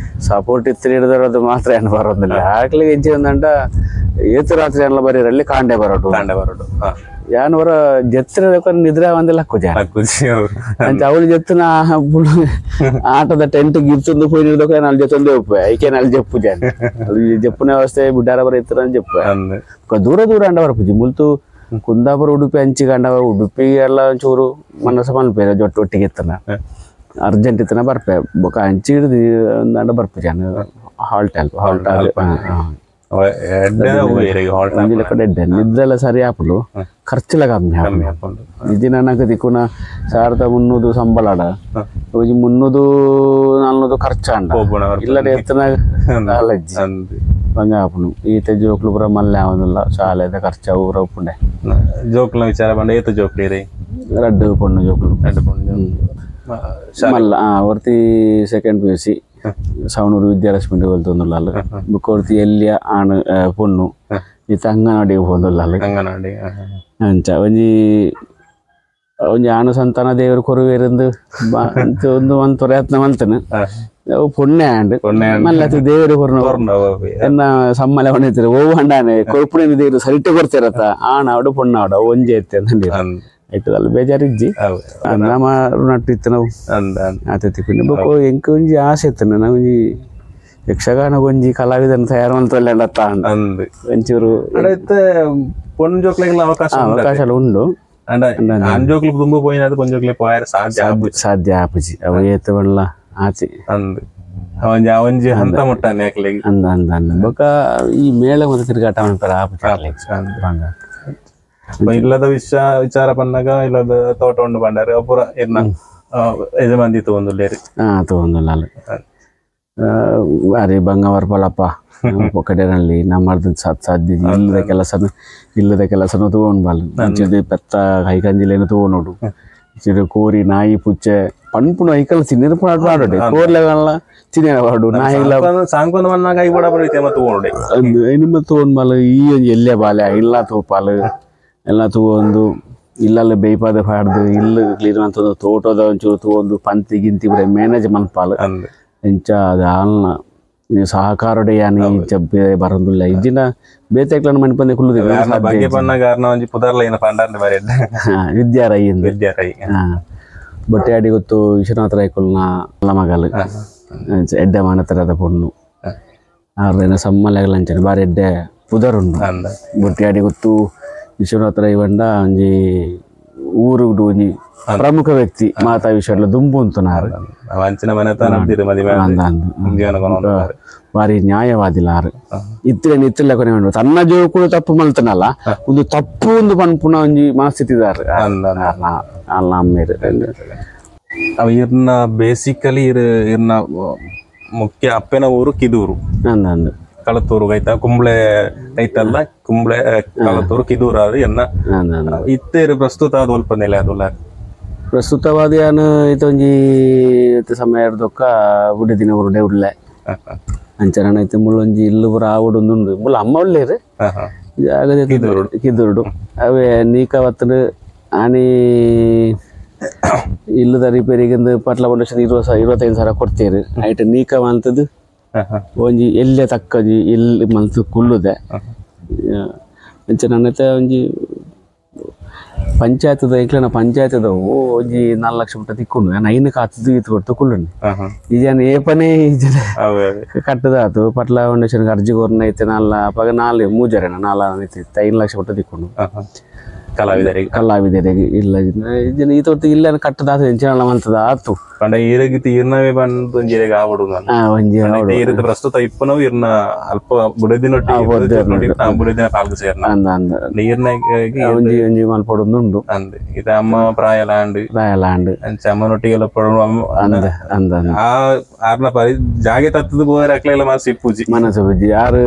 ಸಪೋರ್ಟ್ ಇತ್ತು ಹಿಡಿದ್ರೆ ಮಾತ್ರ ಏನು ಬರೋದಿಲ್ಲ ಆಕ್ಲಿಗೆ ಹೆಂಚಿ ಒಂದಂಟ ಏತು ರಾತ್ರಿ ಎಲ್ಲ ಬರೀರಲ್ಲಿ ಕಾಂಡೆ ಬರೋಟು ಕಾಂಡೆ ಬರೋಟು ಯಾನ್ ಹೊರ ಜತ್ರ ನಿದ್ರೆ ಒಂದಿಲ್ಲ ಕುಜ ಅಂಚ ಅವಳು ಜತ್ತಿನ ಆಟದ ಟೆಂಟ್ ಗಿರ್ಚೊಂದು ಪೋಯಿ ನಿಡ್ದೊಕ ನಾಲ್ ಜೊತೆ ಒಪ್ಪೆ ಐಕೆ ನಾಲ್ ಜಪ್ಪು ಜಾನ್ ಅಲ್ಲಿ ಜಪ್ಪುನ ವ್ಯವಸ್ಥೆ ಬಿಡ್ಡಾರ ಬರ ಇತ್ತರ ಜಪ್ಪು ದೂರ ದೂರ ಅಂಡ ಬರಪುಜಿ ಮುಲ್ತು ಕುಂದಾಪುರ ಉಡುಪಿ ಅಂಚಿ ಕಂಡವ ಉಡುಪಿ ಎಲ್ಲ ಒಂಚೂರು ಮನಸ್ಸು ಮನ್ಪೇರೆ ಜೊಟ್ಟು ಒಟ್ಟಿಗೆ ಇತ್ತನ ಅರ್ಜೆಂಟ್ ಇತ್ತನ ಬರ್ಪೆ ಬೊಕ ಅಂಚಿ ಹಿಡಿದು ಅಂಡ ಬರ್ಪು ಜಾನ್ ಹಾಲ್ಟ್ ಅಲ್ಪ ಹಾಲ್ಟ್ ಕಡೆ ನಿದ್ರೆಲ್ಲ ಸರಿ ಆಪುಂಡು ಖರ್ಚುಲ ಕಮ್ಮಿ ಆಪುಂಡು ಇದಿನ ನಂಗೆ ದಿಕ್ಕುನ 1300 ಸಂಬಳ ಆಡ ಒಂಜಿ 300 400 ಖರ್ಚು ಅಂಡ ಇಲ್ಲ ಎತ್ತನ ಅಲಜ್ಜಿ ಬಂಗ ಆಪುಂಡು ಈತ ಜೋಕ್ಲು ಪೂರ ಮಲ್ಲೆ ಆವೊಂದುಲ್ಲ ಶಾಲೆದ ಖರ್ಚು ಪೂರ ಉಪ್ಪುಂಡೆ ಜೋಕ್ಲ ವಿಚಾರ ಪಂಡ ಏತ ಜೋಕ್ಲು ಇರೆ ರಡ್ಡು ಪೊಣ್ಣು ಜೋಕ್ಲು ರಡ್ಡು ಪೊಣ್ಣು ಮಲ್ಲ ಒರ್ತಿ second P U C Savanur Vidyalakshmi ಕಲ್ತೊಂದುಲ್ಲಾಲ್ ಬೊಕ್ಕ ಒರ್ತಿ ಎಲ್ಲಿಯ ಆಣ್ ಪೊಣ್ಣು ಇತ್ತೆ ಅಂಗನವಾಡಿಗೆ ಪೋವೊಂದುಲ್ಲಾಲ್ ಅಂಗನವಾಡಿ ಅಂಚ ಒಂಜಿ ಒಂಜಿ ಆಣು ಸಂತಾನ ದೇವರು ಕೊರುವೆರಿಂದು ಒಂದು ಒಂದು ಪ್ರಯತ್ನ ಮಲ್ತೇನೆ ಅವು ಪೊಣ್ಣೆ ಆಂಡ್ ಮಲ್ಲ ದೇವರು ಕೊರ್ನ ಎನ್ನ ಸಮ್ಮಲೆ ಹೊಣಿತಾರೆ ಓ ಹಂಡಾನೆ ಕೊರ್ಪುಣೆ ದೇವರು ಸರಿಟೆ ಕೊಡ್ತಿರತ್ತ ಆಣಾವಡು ಪೊಣ್ಣಾವಡು ಅವು ಒಂಜಿ ಐತೆ ಅಂದಂಡಿ ಆಯ್ತದಲ್ಲ ಬೇಜಾರಿಜ್ಜಿ ನಮ್ಮ ನಟ್ಟು ಇತ್ತು ನಾವು ಆತ ತಿಕ್ಕೊಂಡು ಬೊಕ್ಕ ಎಂಕ್ ಒಂಜಿ ಆಸೆ ಇತ್ತು ನಾವು ಒಂಜಿ ಯಕ್ಷಗಾನ ಒಂಜಿ ಕಲಾವಿದನ ತಯಾರು ಮಲ್ತೊಲ್ಲೆಂಡತ್ತ ಅಂದ್ ಒಂಚೂರು ಪೊಣ್ಣು ಜೋಕ್ಲೆಗೆಲ್ಲ ಅವಕಾಶ ಅವಕಾಶ ಉಂಡು ಆಣ್ ಜೋಕ್ಲು ದುಂಬು ಪೋಯಿನಾದ್ ಪೊಣ್ಣು ಜೋಕ್ಲೆ ಪೋಯರೆ ಸಾಧ್ಯ ಸಾಧ್ಯ ಆಪುಜಿ ಅವು ಏತ್ ಬಣ್ಣ ಆಚೆ ಅಂದ್ ಒಂಜಿ ಹಂತ ಮುಟ್ಟಾನೆ ಅಕ್ಲೆಗ್ ಅಂದ ಅಂದ ಅಂದ ಬೊಕ್ಕ ಈ ಮೇಳ ಮತ್ತೆ ತಿರುಗಾಟ ಮನ್ಪೆರೆ ಆಪುಜಿ ಇಲ್ಲದ ವಿಚಾರ ಪನ್ನಾಗ ಇಲ್ಲದ ತೋಟ ಉಂಡು ಪಂಡಾರೆ ಪೂರ ಎನ್ನ ಯಜಮಾನ್ದಿ ತಗೊಂದುಲ್ಲೇರು ತಗೊಂದುಲ್ಲಾಲ್ ಬಾರಿ ಬಂಗ ಬರ್ಪಲಪ್ಪ ಕಡೆನಲ್ಲಿ ನಮ್ಮರ್ದ ಸಾಧ್ಯ ಇಲ್ಲದ ಕೆಲಸನ ಇಲ್ಲದ ಕೆಲಸನ ತಗೊಂಡು ಬಲ್ ಮಂಚಿದ ಪೆತ್ತ ಕೈಕಂಜಿಲೇನು ತಗೊಂಡು ಚಿರು ಕೋರಿ ನಾಯಿ ಪುಚ್ಚೆ ಪನ್ಪುನ ಐಕಲ್ ತಿನ್ನಿನ ಪಾಡು ಕೋರ್ಲೆಗಲ್ಲ ತಿನ್ನಿನ ಪಾಡು ನಾಯಿ ಇಲ್ಲ ಸಾಂಕೊಂದು ಮನ್ನಾಗ I ಬಡ ಬರೀತೆ ಮತ್ತು ತಗೊಂಡೆ ನಿಮ್ಮ ತಗೊಂಡು ಬಲ್ ಈ ಎಲ್ಲೇ ಬಾಲೆ ಇಲ್ಲ ತೋಪಾಲು ಎಲ್ಲ ತಗೊಂಡು ಇಲ್ಲಲ್ಲ ಬೇಯ್ಪಾದ ಪಾಡ್ದು ಇಲ್ಲ ಕ್ಲೀನ್ ಅಂತಂದು ತೋಟದ ಒಂಚೂರು ತಗೊಂಡು ಪಂತಿ ಗಿಂತಿ ಬರೀ ಮ್ಯಾನೇಜ್ ಮನ್ಪಾಲು ಇಂಚ ಅದು ಆಲ್ನ ಸಹಕಾರಡೆ ಯಾನಿ ಇಂಚ ಬರಂದುಲ್ಲ ಇಜ್ಜಿನ ಬೇತೆಕ್ಲನ ಮನ್ಪಂದೆ ಕುಲ್ಲುದಿಲ್ಲ ಬಗ್ಗೆ ಪನ್ನಾಗ ಅರ್ನ ಒಂಜಿ ಪುದರ್ಲ ಏನ ಪಂಡಾರ್ನ ಬಾರಿ ವಿದ್ಯಾರೈ ಇಂದು ವಿದ್ಯಾರೈ ಬಟ್ಟೆ ಗೊತ್ತು ವಿಶ್ವನಾಥ ರಾಯ್ಕುಲ್ನ ಮಗಲು ಎಡ್ಡೆ ಮಾನತರದ ಪೊಣ್ಣು ಆರ್ನ ಸಮ್ಮಲೆಗಲ ಅಂಚನೆ ಬಾರಿ ಎಡ್ಡೆ ಪುದರುಂಡು ಬೊಟ್ಟಿಯಾಡಿ ಗೊತ್ತು ವಿಶ್ವನಾಥ ರೈ ಬಂಡ ಒಂಜಿ ಊರು ಒಂಜಿ ಪ್ರಮುಖ ವ್ಯಕ್ತಿ ಮಾತಾ ವಿಷಯ ದುಂಬು ಉಂತುನಾರು ಬಾರಿ ನ್ಯಾಯವಾದಿಲ್ಲ ಆರು ಇತ್ತಿನ ಇತ್ತಿಲ್ಲ ಕೊನೆ ತನ್ನ ಜೋಕುಳು ತಪ್ಪು ಮಲ್ತನಲ್ಲ ಒಂದು ತಪ್ಪು ಒಂದು ಪನ್ಪುನ ಒಂಜಿ ಮನಸ್ಥಿತಿ ಇದಾರು ಅಲ್ಲ ಅಮ್ಮೇರು ಅವ ಇರ್ನ ಬೇಸಿಕಲಿ ಇರ್ನ ಮುಖ್ಯ ಅಪ್ಪನ ಊರು ಕಿದೂರು ಅಂದ ಕಳತೂರು ಐತ ಕುಂಬ್ಳೆ ಐತಲ್ಲ ಕುಂಬ್ಳೆ ಕಳತೂರು ಕಿದೂರು ಅದು ಎನ್ನ ಇತ್ತೇರು ಪ್ರಸ್ತುತ ಅದು ಅಲ್ಪ ನೆಲೆ ಅದಲ್ಲ ಪ್ರಸ್ತುತವಾದ ಯಾನು ಇತ್ತೊಂಜಿ ಸಮಯ ದೊಕ್ಕ ಬುಡಿ ದಿನ ಉರುಡೆ ಉಡ್ಲೆ ಅಂಚನ ಐತೆ ಮುಳ್ಳೊಂಜಿ ಇಲ್ಲು ಪೂರ ಆವುಡೊಂದುಂಡು ಮುಳ್ಳು ಅಮ್ಮ ಉಳ್ಳೇರು ಕಿದೂರುಡು ಅವೇ ನೀಕ ವತ್ತಡು ಆನಿ ಇಲ್ಲದ ರಿಪೇರಿಗೆ ಪಟ್ಲ ಫೌಂಡೇಶನ್ 25,000 ಕೊಡ್ತೀರಿ ಐಟ್ ನೀಕ ಮಂತದ್ದು ಒಂಜಿ ಎಲ್ಲೇ ತಕ್ಕಜಿ ಎಲ್ಲಿ ಮಲ್ತು ಕುಲ್ಲುದೆ ಅಂಚೆ ನನ್ನತ್ತೆ ಒಂಜಿ ಪಂಚಾಯತ್ದ ಎಂಕ್ಲೆನ ಪಂಚಾಯತ್ದವು ಒಂಜಿ 4 ಲಕ್ಷ ಮುಟ್ಟ ತಿಕ್ಕೊಂಡು ನಾನು ಐನು ಕಾತದ್ದು ಈತ್ ಕೊಡ್ತು ಕುಳ್ಳುಂಡು ಈಜನ ಏಪನೇ ಈಜನ ಕಟ್ಟದಾತು ಪಟ್ಲ ಫೌಂಡೇಶನ್ಗೆ ಅರ್ಜಿ ಕೊರ್ನ ಐತೆ ನಾಲ್ ಅವಾಗ ನಾಲ್ ಮೂಜರೇನ ನಾಲ್ ಐತೆ 5 ಲಕ್ಷ ಮುಟ್ಟ ತಿಕ್ಕೊಂಡು ಕಲಾವಿದರಿಗೆ ಕಲಾವಿದರಿಗೆ ಇಲ್ಲ ಈಜನ ಈತ ಹೊತ್ತು ಇಲ್ಲ ಕಟ್ಟದಾತು ಎಂಚಿನ ಮಂತದ ಆತು ಪಂಡ ಈರಗಿತಿ ಇರ್ನವೇ ಬಂದು ಒಂಜಿರೆಗೆ ಆವಡು ಒಂಜಿ ಈರತ ಪ್ರಸ್ತುತ ಇಪ್ಪನವು ಇರ್ನ ಅಲ್ಪ ಬುಡದಿನೊಟ್ಟಿ ಬುಡದಿನ ಪಾಲ್ಗು ಸೇರ್ನ ಅಂದ ನೀರ್ನ ಒಂಜಿ ಒಂಜಿ ಮಲ್ಪಡೊಂದುಂಡು ಅಂದ್ ಇದು ಅಮ್ಮ ಪ್ರಾಯಲಾಂಡ್ ಪ್ರಾಯಲಾಂಡ್ ಅಂಚ ಅಮ್ಮನೊಟ್ಟಿಗೆಲ್ಲ ಅಂದ ಅಂದ ಆ ಆರ್ನ ಪರಿ ಜಾಗೆ ತತ್ತದು ಬೋರ್ ಅಕ್ಲೆಲ್ಲ ಮನಸ್ಸು ಇಪ್ಪುಜಿ ಮನಸ್ಸು ಬುಜ್ಜಿ ಆರು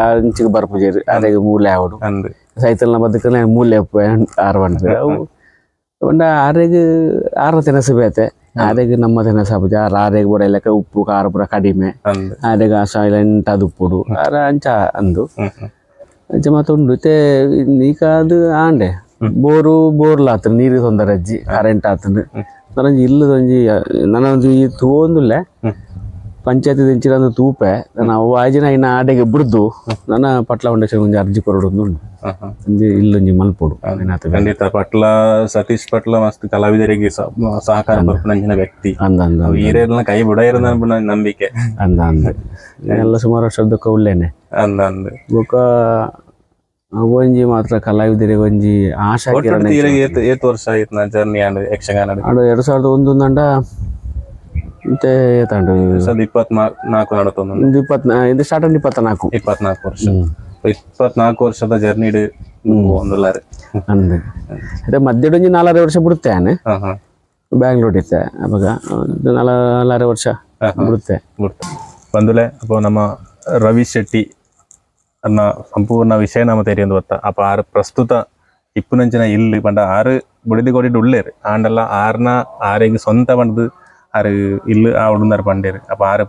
ಆರು ಇಂಚಿಗೆ ಬರ್ಪುಜೇರು ಅದೇ ಮೂಲೆ ಆವಡು ಅಂದ್ ಸೈತಲ್ನ ಬದುಕಲ್ಲ ಮೂಲೆ ಆರು ಬಂಡ್ಪೇರು ಅವು ಒಂಡ ಆರೆಗ್ ಆರ ತಿನಸು ಬೇತೆ ಆರೆಗ್ ನಮ್ಮ ತಿನಸು ಆಪುಜಿ ಆರು ಆರೆಗ್ ಬೊಡ ಲೆಕ್ಕ ಉಪ್ಪು ಖಾರ ಪೂರ ಕಡಿಮೆ ಆರೆಗ್ ಆ ಸೈಲೆಂಟ್ ಅದು ಉಪ್ಪುಡು ಆರ ಅಂಚ ಅಂದು ಅಂಚ ಮತ್ತುಂಡು ಇತ್ತೆ ನೀಕಾದು ಆಂಡೆ ಬೋರು ಬೋರ್ಲ ಆತನು ನೀರು ತೊಂದರೆ ಅಜ್ಜಿ ಕರೆಂಟ್ ಆತನು ನನಂಜಿ ಇಲ್ಲದೊಂಜಿ ನನೊಂಜಿ ಈ ತೂವೊಂದುಲ್ಲೆ ಪಂಚಾಯತಿ ಎಂಚಿನ ತೂಪೆ ನಾನು ಅವು ಆಜಿನ ಇನ್ನ ಆಡೆಗೆ ಬಿಡ್ದು ನನ್ನ ಪಟ್ಲ ಫೌಂಡೇಶನ್ ಒಂಜಿ ಅರ್ಜಿ ಕೊರಡು ಉಂಡು ಒಂಜಿ ಇಲ್ಲೊಂಜಿ ಮಲ್ಪೊಡು ಖಂಡಿತ ಪಟ್ಲ ಸತೀಶ್ ಪಟ್ಲ ಮಸ್ತ್ ಕಲಾವಿದರಿಗೆ ಸಹಕಾರ ಕೊರ್ಪುನಂಚಿನ ವ್ಯಕ್ತಿ ಅಂದ ಅಂದ ಈರೆಲ್ಲ ಕೈ ಬುಡ ಇರೋದ ನಂಬಿಕೆ ಅಂದ ಅಂದ ಎಲ್ಲ ಸುಮಾರು ವರ್ಷದ ಉಳ್ಳೇನೆ ಅಂದ ಅಂದ ಬೊಕ ಒಂಜಿ ಮಾತ್ರ ಕಲಾವಿದರಿಗೆ ಒಂಜಿ ಆಶಾ ಕಿರಣ ಏತ್ ವರ್ಷ ಆಯ್ತು ನಾ ಜರ್ನಿ ಆಂಡ್ ಯಕ್ಷಗಾನ 2001 ಅಂಡ ಮತ್ತೆ ತಾಂಡು 24 ನಡತೊಂದು ಇದು ಸ್ಟಾರ್ಟ್ 24 24 ವರ್ಷ 24 ವರ್ಷದ ಜರ್ನಿ ಒಂದುಲ್ಲಾರೆ ಅಂದ ಅದೇ ಮಧ್ಯದೊಂಜಿ 4.5 ವರ್ಷ ಬಿಡುತ್ತೆ ಆನೆ ಬ್ಯಾಂಗ್ಳೂರ್ ಇತ್ತೆ ಅವಾಗ 4.5 ವರ್ಷ ಬಿಡುತ್ತೆ ಬಂದುಲೆ ಅಪ್ಪ ನಮ್ಮ ರವಿ ಶೆಟ್ಟಿ ಅನ್ನ ಸಂಪೂರ್ಣ ವಿಷಯ ನಮ್ಮ ತೆರಿಯೊಂದು ಗೊತ್ತ ಅಪ್ಪ ಆರು ಪ್ರಸ್ತುತ ಇಪ್ಪುನಂಚಿನ ಇಲ್ಲಿ ಪಂಡ ಆರು ಬುಡಿದಿ ಕೊಟ್ಟಿಟ್ಟು ಉಳ್ಳೇರು ಆಂಡಲ್ಲ ಆರ್ನ ಆರೆಗೆ ಸ್ವಂತ ಪಂಡದು ಆರು ಇಲ್ಲು ಆ ಉಡುಂದಾರ ಪಂಡೇರು ಅಪ್ಪ ಆರು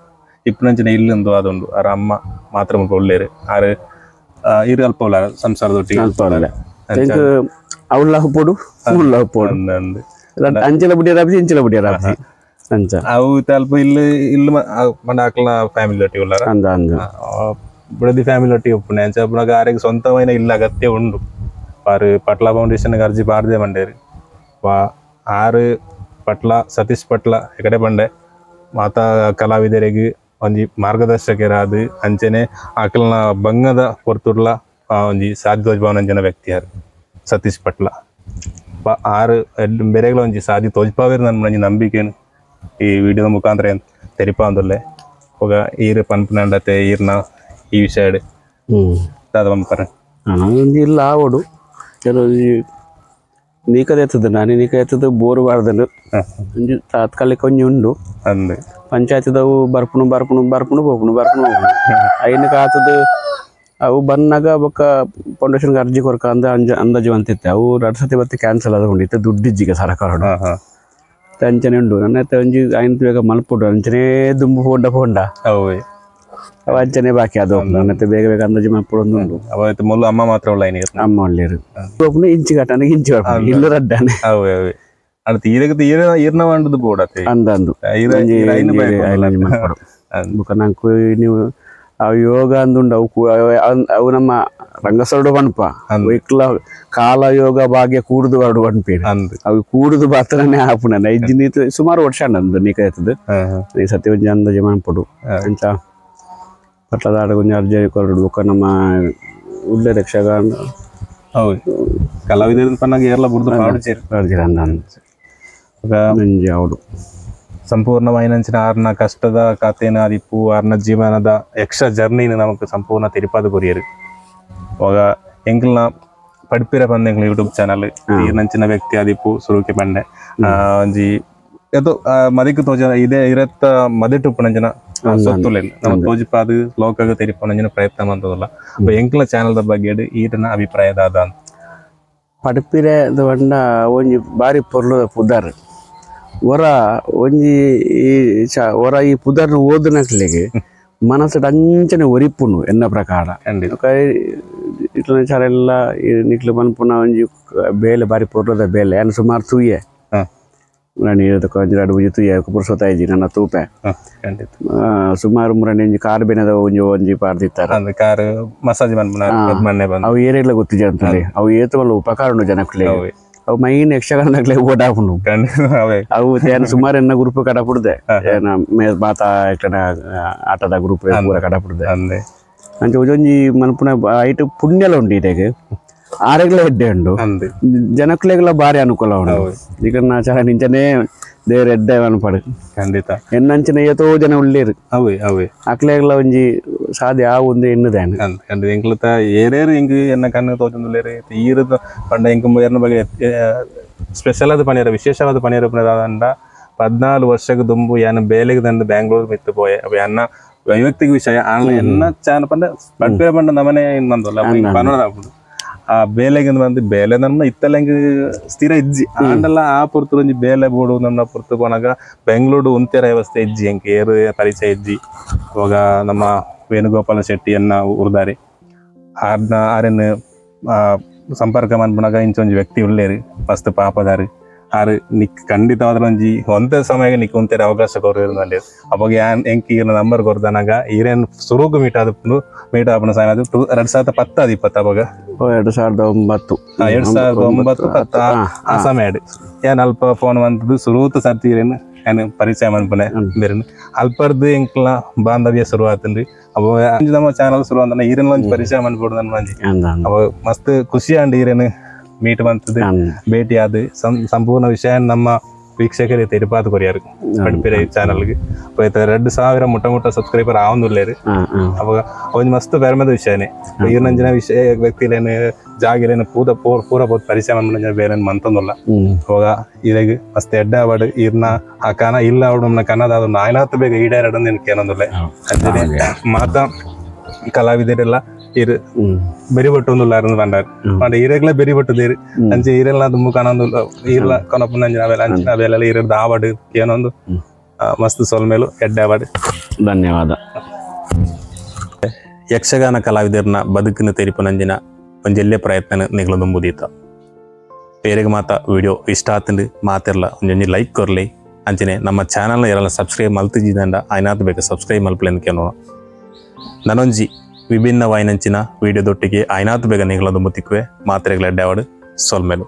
ಇಪ್ಪುನಂಚಿನ ಇಲ್ಲೊಂದು ಅದೊಂದು ಆರ ಅಮ್ಮ ಮಾತ್ರ ಮುಲ್ಪ ಉಳ್ಳೇರು ಆರು ಇರು ಅಲ್ಪ ಉಳ್ಳ ಸಂಸಾರದೊಟ್ಟಿಗೆ ಅವಳ ಪೊಡು ಉಳ್ಳ ಪೊಡು ಅಂಚಲ ಬುಡಿಯ ರಾಬ್ಜಿ ಇಂಚಲ ಬುಡಿಯ ರಾಬ್ಜಿ ಅಂಚ ಅವು ಅಲ್ಪ ಇಲ್ಲು ಇಲ್ಲು ಪಂಡ ಆಕಲ ಫ್ಯಾಮಿಲಿ ಒಟ್ಟಿಗೆ ಉಳ್ಳಾರ ಅಂದ ಅಂದ ಬುಡದಿ ಫ್ಯಾಮಿಲಿ ಒಟ್ಟಿಗೆ ಒಪ್ಪುನೆ ಅಂಚ ಅಪ್ಪನಾಗ ಆರೆಗೆ ಸ್ವಂತమైన ಇಲ್ಲು ಅಗತ್ಯ ಉಂಡು ಆರು ಪಟ್ಲ ಫೌಂಡೇಶನ್ಗೆ ಅರ್ಜಿ ಪಾಡ್ದೆ ಬಂಡೇರು ಆರು ಪಟ್ಲ ಸತೀಶ್ ಪಟ್ಲ ಎಕಡೆ ಬಂಡೆ ಮಾತಾ ಕಲಾವಿದರಿಗೆ ಒಂಜಿ ಮಾರ್ಗದರ್ಶಕರಾದ ಅಂಚನೆ ಆಕಲ್ನ ಬಂಗದ ಪೊರ್ತುಡ್ಲ ಒಂಜಿ ಸಾಧ್ಯ ತೋಜ್ಪಾವನಂಚಿನ ವ್ಯಕ್ತಿ ಯಾರು ಸತೀಶ್ ಪಟ್ಲ ಆರು ಬೇರೆಗಳ ಒಂಜಿ ಸಾಧ್ಯ ತೋಜ್ಪಾವೇರು ನನ್ನ ಒಂಜಿ ನಂಬಿಕೆನು ಈ ವಿಡಿಯೋದ ಮುಖಾಂತರ ಏನು ತೆರಿಪಾಂದುಲ್ಲೆ ఒక ಈರು ಪನ್ಪುನಂಡತೆ ಈರ್ನ ಈ ವಿಷಯ ದಾದ ಬಂಪರ ಒಂಜಿ ಇಲ್ಲ ಆವಡು ಕೆಲವು ನೀಕದ ಎತ್ತದ ನಾನೇ ನೀಕ ಎತ್ತದ ಬೋರು ಬಾರ್ದನು ಒಂಜಿ ತಾತ್ಕಾಲಿಕ ಒಂಜಿ ಉಂಡು ಅಂದ್ ಪಂಚಾಯತ್ದವು ಬರ್ಪುಣು ಬರ್ಪುಣು ಬರ್ಪುಣು ಪೋಪುಣು ಬರ್ಪುಣು ಹೋಪುಣು ಐನ ಕಾತದ ಅವು ಬನ್ನಾಗ ಬೊಕ್ಕ ಫೌಂಡೇಶನ್ಗೆ ಅರ್ಜಿ ಕೊರ್ಕ ಅಂದ ಅಂದಾಜು ಅಂತಿತ್ತೆ ಅವು 2 ಸತಿ ಬತ್ತಿ ಕ್ಯಾನ್ಸಲ್ ಆದ ಉಂಡಿತ್ತು ದುಡ್ಡಿಜ್ಜಿಗೆ ಸರಕಾರ ಅಂಚನೆ ಉಂಡು ನನ್ನ ಒಂಜಿ ಐನ ಬೇಗ ಮಲ್ಪುಡು ಅಂಚನೆ ದುಂಬು ಪೋಂಡ ಪೋಂಡ ಅವೇ ಅವ ಅಂಚನೆ ಬಾಕಿ ಅದು ನನ್ನ ಬೇಗ ಬೇಗ ಅಂದಾಜು ಮಲ್ಪುಡು ಉಂಡು ಅವತ್ತು ಮೊದಲು ಅಮ್ಮ ಮಾತ್ರ ಉಳ್ಳ ಅಮ್ಮ ಒಳ್ಳೆಯರು ಒಬ್ಬನು ಇಂಚು ಕಟ್ಟಾನೆ ಇಂಚು ಇಲ್ಲು ರಡ್ಡಾನೆ ಅವೇ ಅವೇ ಅದು ತೀರಕ್ಕೆ ತೀರ ಈರ್ನ వండుದು ಬೋಡತೆ ಅಂದ ಅಂದು ಬೊಕ ನಂಕು ನೀವು ಆ ಯೋಗ ಅಂದುಂಡು ಅವು ಅವು ನಮ್ಮ ರಂಗಸರಡು ಪನ್ಪ ಇಕ್ಲ ಕಾಲ ಯೋಗ ಭಾಗ್ಯ ಕೂಡುದು ಬರಡು ಪನ್ಪೇರು ಅವು ಕೂಡುದು ಬಾತ್ರನೇ ಆಪುನ ಐದು ಸುಮಾರು ವರ್ಷ ಅಂದು ನೀಕ ಆಯ್ತದ ಈ ಸತ್ಯ ಒಂಜಿ ಅಂದಾಜು ಮನ್ಪೊಡು ಅಂಚ ಪಟ್ಲದಾಡ ಒಂಜಿ ಅರ್ಜಿ ಕೊರಡು ಬೊಕ ನಮ್ಮ ಉಳ್ಳೆ ಯಕ್ಷಗಾನ ಹೌದು ಕಲಾವಿದರ ಪನ್ನಾಗ ಏರ್ಲ ಬುರ್ದು ಪಾಡುಚೇರು ಅಂದ ಒಂಜಿ ಅವಡು ಸಂಪೂರ್ಣವಾಯಿನಂಚಿನ ಆರ್ನ ಕಷ್ಟದ ಕಥೆನ ಅದಿಪ್ಪು ಆರ್ನ ಜೀವನದ ಯಕ್ಷ ಜರ್ನಿನ ನಮಕ್ ಸಂಪೂರ್ಣ ತೆರಿಪಾದ ಕೊರಿಯರು ಅವಾಗ ಎಂಕಲ್ನ ಪಡ್ಪಿರ ಪಂದ ಎಂಕ್ಲ ಯೂಟ್ಯೂಬ್ ಚಾನಲ್ ಈರ್ನಂಚಿನ ವ್ಯಕ್ತಿ ಅದಿಪ್ಪು ಸುರುಕೆ ಪಂಡೆ ಒಂಜಿ ಏತೋ ಮದಿಕ್ ತೋಜ ಇದೇ ಇರತ್ತ ಮದಿಟ್ಟು ಉಪ್ಪುನಂಚಿನ ಸೊತ್ತುಲೆನ್ ನಮ್ಮ ತೋಜಿಪಾದ ಲೋಕಗ ತೆರಿಪುನಂಚಿನ ಪ್ರಯತ್ನ ಮಂತದಲ್ಲ ಅಪ್ಪ ಎಂಕ್ಲ ಚಾನಲ್ದ ಬಗ್ಗೆ ಈರನ ಅಭಿಪ್ರಾಯ ದಾದ ಅಂತ ಪಡ್ಪಿರೆ ಪಂಡ ಒಂಜಿ ಬಾರಿ ಪೊರ್ಲುದ ಪುದರ್ ಒರ ಒಂಜಿ ಈ ಒರ ಈ ಪುದರ್ನ ಓದುನಕ್ಲೆಗ್ ಮನಸ್ಸು ಅಂಚನೆ ಒರಿಪುನು ಎನ್ನ ಪ್ರಕಾರ ಇಟ್ಲ ಚಾರೆಲ್ಲ ನಿಕ್ಲು ಪನ್ಪುನ ಒಂಜಿ ಬೇಲೆ ಬಾರಿ ಪೊರ್ಲುದ ಬೇಲೆ ಯಾನ್ ಸುಮಾರು ತೂಯೆ ಮುರಾಣಿ ಒಂಜಿ ಒಂಜಿ ತೂಯ ಪುರುಸೊತ್ತ ಇಜ್ಜಿ ನನ್ನ ತೂಪೆ ಸುಮಾರು ಮುರಾಣಿ ಒಂಜಿ ಕಾರ್ ಬೆನದ ಒಂಜಿ ಒಂಜಿ ಪಾಡ್ದಿತ್ತಾರೆ ಕಾರ್ ಮಸಾಜ್ ಮನ್ಪುನ ಅವು ಏರೆಗ್ಲ ಗೊತ್ತಿಜ ಅಂತಲೇ ಅವು ಏತು ಮಲ್ಲ ಉಪಕಾರ ಉಂಡು ಜನಕ್ಕುಲೆ ಅವು ಮೈನ್ ಯಕ್ಷಗಾನದಾಗಲೇ ಓಡಾಪುಂಡು ಅವು ಸುಮಾರು ಎನ್ನ ಗ್ರೂಪ್ ಕಡಪುಡ್ದೆ ಮಾತಾ ಆಟದ ಗ್ರೂಪ್ ಪೂರ ಕಡಪುಡ್ದೆ ಅಂಚ ಒಂಜೊಂಜಿ ಮನ್ಪುನ ಐಟ್ ಪುಣ್ಯಲ ಉಂಡು ಇಡೆಗ್ ಆರೆಗ್ಲ ಎಡ್ಡೆ ಉಂಡು ಜನಕ್ಲೆಗ್ಲ ಬಾರಿ ಅನುಕೂಲ ಉಂಡು ಈಗ ನಾ ಚಲ ನಿಂಚನೆ ದೇವ್ರ ಎಡ್ಡೆ ಅನ್ಪಡು ಖಂಡಿತ ಎನ್ನಂಚಿನ ಏತೋ ಜನ ಉಳ್ಳೇರು ಅವೇ ಅವೇ ಅಕ್ಲೆಗ್ಲ ಒಂಜಿ ಸಾಧ್ಯ ಆ ಒಂದು ಎನ್ನುದೇನು ಖಂಡಿತ ಎಂಕ್ಲತ ಏರೇರು ಎಂಕ್ ಎನ್ನ ಕಣ್ಣು ತೋಚೊಂದುಲ್ಲೇರು ಈರು ಪಂಡ ಎಂಕ್ ಎನ್ನ ಬಗ್ಗೆ ಸ್ಪೆಷಲ್ ಆದ ಪನಿಯರ ವಿಶೇಷವಾದ ಪನಿಯರ ಪಂಡ 14 ವರ್ಷಕ್ಕೆ ದುಂಬು ಯಾನ ಬೇಲೆಗೆ ತಂದು ಬ್ಯಾಂಗ್ಳೂರ್ ಮಿತ್ತು ಪೋಯೆ ಅಪ್ಪ ಎನ್ನ ವೈಯಕ್ತಿಕ ವಿಷಯ ಆನ್ಲ ಎನ್ನ ಚಾನ ಪಂಡ ಪಡ್ಪೇರ ಪಂಡ ನಮನೆ ಇನ್ನೊಂದಲ್ಲ ಪನ್ನಡ ಆ ಬೇಲೆಗೆ ಬಂದು ಬೇಲೆ ನಮ್ಮ ಇತ್ತಲ್ಲ ಹೆಂಗೆ ಸ್ಥಿರ ಇಜ್ಜಿ ಆಂಡಲ್ಲ ಆ ಪೊರ್ತು ಒಂಜಿ ಬೇಲೆ ಬೋಡು ನಮ್ಮ ಪೊರ್ತು ಪೋನಾಗ ಬೆಂಗಳೂರು ಉಂತೆರ ವ್ಯವಸ್ಥೆ ಇಜ್ಜಿ ಎಂಕ್ ಏರು ಪರಿಚಯ ಇಜ್ಜಿ ಅವಾಗ ನಮ್ಮ ವೇಣುಗೋಪಾಲ ಶೆಟ್ಟಿಯನ್ನ ಉರ್ದಾರಿ ಆರ್ನ ಆರೆನ್ ಸಂಪರ್ಕ ಮನ್ಪುನಾಗ ಇಂಚ ಒಂಜಿ ವ್ಯಕ್ತಿ ಉಳ್ಳೇರು ಮಸ್ತ್ ಪಾಪದಾರು ಆರು ನಿಕ್ ಖಂಡಿತವಾದ್ರ ಒಂಜಿ ಒಂತ ಸಮಯ ನಿಕ್ ಒಂತೆರ ಅವಕಾಶ ಕೊರ್ರು ಅಂದೇರು ಅವಾಗ ಯಾನ್ ಎಂಕ್ ಈರ್ನ ನಂಬರ್ ಕೊರ್ದನಾಗ ಈರೇನ್ ಸುರುಗು ಮೀಟ್ ಆದಪ್ಪು ಮೀಟ್ ಆಪುನ ಸಮಯ ಅದು 2010 ಅದು 20 ಅವಾಗ 2009 2009 10 ಆ ಸಮಯ ಏನ್ ಅಲ್ಪ ಫೋನ್ ಬಂತದ್ದು ಸುರೂತ ಸರ್ತಿ ಈರೇನು ಏನು ಪರಿಚಯ ಮನ್ಪುನೆ ಬೇರೆ ಅಲ್ಪರ್ದು ಎಂಕ್ಲ ಬಾಂಧವ್ಯ ಶುರು ಆತನ್ರಿ ಅವ ನಮ್ಮ ಚಾನಲ್ ಶುರು ಅಂತ ಈರೇನ ಒಂಜಿ ಪರಿಚಯ ಮನ್ಪುಡು ನನ್ನ ಒಂಜಿ ಅವ ಮಸ್ತ್ ಖುಷಿ ಆಂಡ್ ಈರೇನು ಮೀಟ್ ಬಂತದ್ದು ಭೇಟಿ ಆದ ಸಂಪೂರ್ಣ ವಿಷಯ ನಮ್ಮ ವೀಕ್ಷಕರಿಗೆ ತೆರಿಪಾದ ಕೊರಿಯಾರು ಪಡ್ಪಿರೆ ಚಾನಲ್ಗೆ 2000 ಮುಟ್ಟ ಮುಟ್ಟ ಸಬ್ಸ್ಕ್ರೈಬರ್ ಆವೊಂದುಲ್ಲೇರು ಅವಾಗ ಒಂಜಿ ಮಸ್ತ್ ಪೆರ್ಮೆದ ವಿಷಯನೇ ಈರ್ನಂಚಿನ ವಿಷಯ ವ್ಯಕ್ತಿಲೇನು ಜಾಗಿಲೇನು ಪೂರ ಪೂರ ಪೋತ್ ಪರಿಚಯ ಮನ್ಪುನ ಬೇರೆ ಮಂತೊಂದುಲ್ಲ ಅವಾಗ ಇದಾಗ ಮಸ್ತ್ ಎಡ್ಡ ಅವಡು ಈರ್ನ ಆ ಕನ ಇಲ್ಲ ಅವಡು ನಮ್ಮ ಕನ್ನದ ಅದು ನಾಯ್ನಾತ್ ಬೇಗ ಈಡೇರಡಂದು ನಿನ್ಗೆ ಏನೊಂದುಲ್ಲೆ ಅಂಚನೆ ಮಾತಾ ಕಲಾವಿದರೆಲ್ಲ ಇರು ಬೆರಿಬಟ್ಟು ಬಂಡಾರು ಪಂಡ ಈರೆಗ್ಲ ಬೆರಿಬಟ್ಟು ದೇರು ಅಂಚೆ ಈರೆಲ್ಲ ದುಂಬು ಕನೊಂದು ಈರ್ಲ ಕೊನಪುನ ಅಂಚಿನ ಅಂಚಿನ ಬೇಲೆಲ್ಲ ಈರದ ಆವಡು ಏನೊಂದು ಮಸ್ತ್ ಸೊಲ್ಮೇಲು ಎಡ್ಡೆ ಆವಡು. ಧನ್ಯವಾದ. ಯಕ್ಷಗಾನ ಕಲಾವಿದರನ್ನ ಬದುಕಿನ ತೆರಿಪುನಂಜಿನ ಒಂಜೆಲ್ಲೆ ಪ್ರಯತ್ನ ನಿಗಲು ದುಂಬುದೀತ. ಬೇರೆಗೆ ಮಾತ ವಿಡಿಯೋ ಇಷ್ಟ ಆತಂದು ಮಾತಿರಲ್ಲ ಒಂಜೊಂಜಿ ಲೈಕ್ ಕೊರ್ಲಿ ಅಂಚನೆ ನಮ್ಮ ಚಾನಲ್ನ ಯಾರೆಲ್ಲ ಸಬ್ಸ್ಕ್ರೈಬ್ ಮಲ್ತಿದ್ದಂಡ ಆಯ್ನಾತ್ ಬೇಕು ಸಬ್ಸ್ಕ್ರೈಬ್ ಮಲ್ಪಲೆ ಕೇಳೋಣ. ನನೊಂಜಿ ವಿಭಿನ್ನ ವಾಯಿನಂಚಿನ ವಿಡಿಯೋದೊಟ್ಟಿಗೆ ಆಯ್ನಾತ್ ಬೇಗ ನಿಗಲದು ಮುತ್ತಿಕ್ವೆ ಮಾತ್ರೆಗಳ ಎಡ್ಡೆ ಆವಡು ಸೊಲ್ಮೇಲು.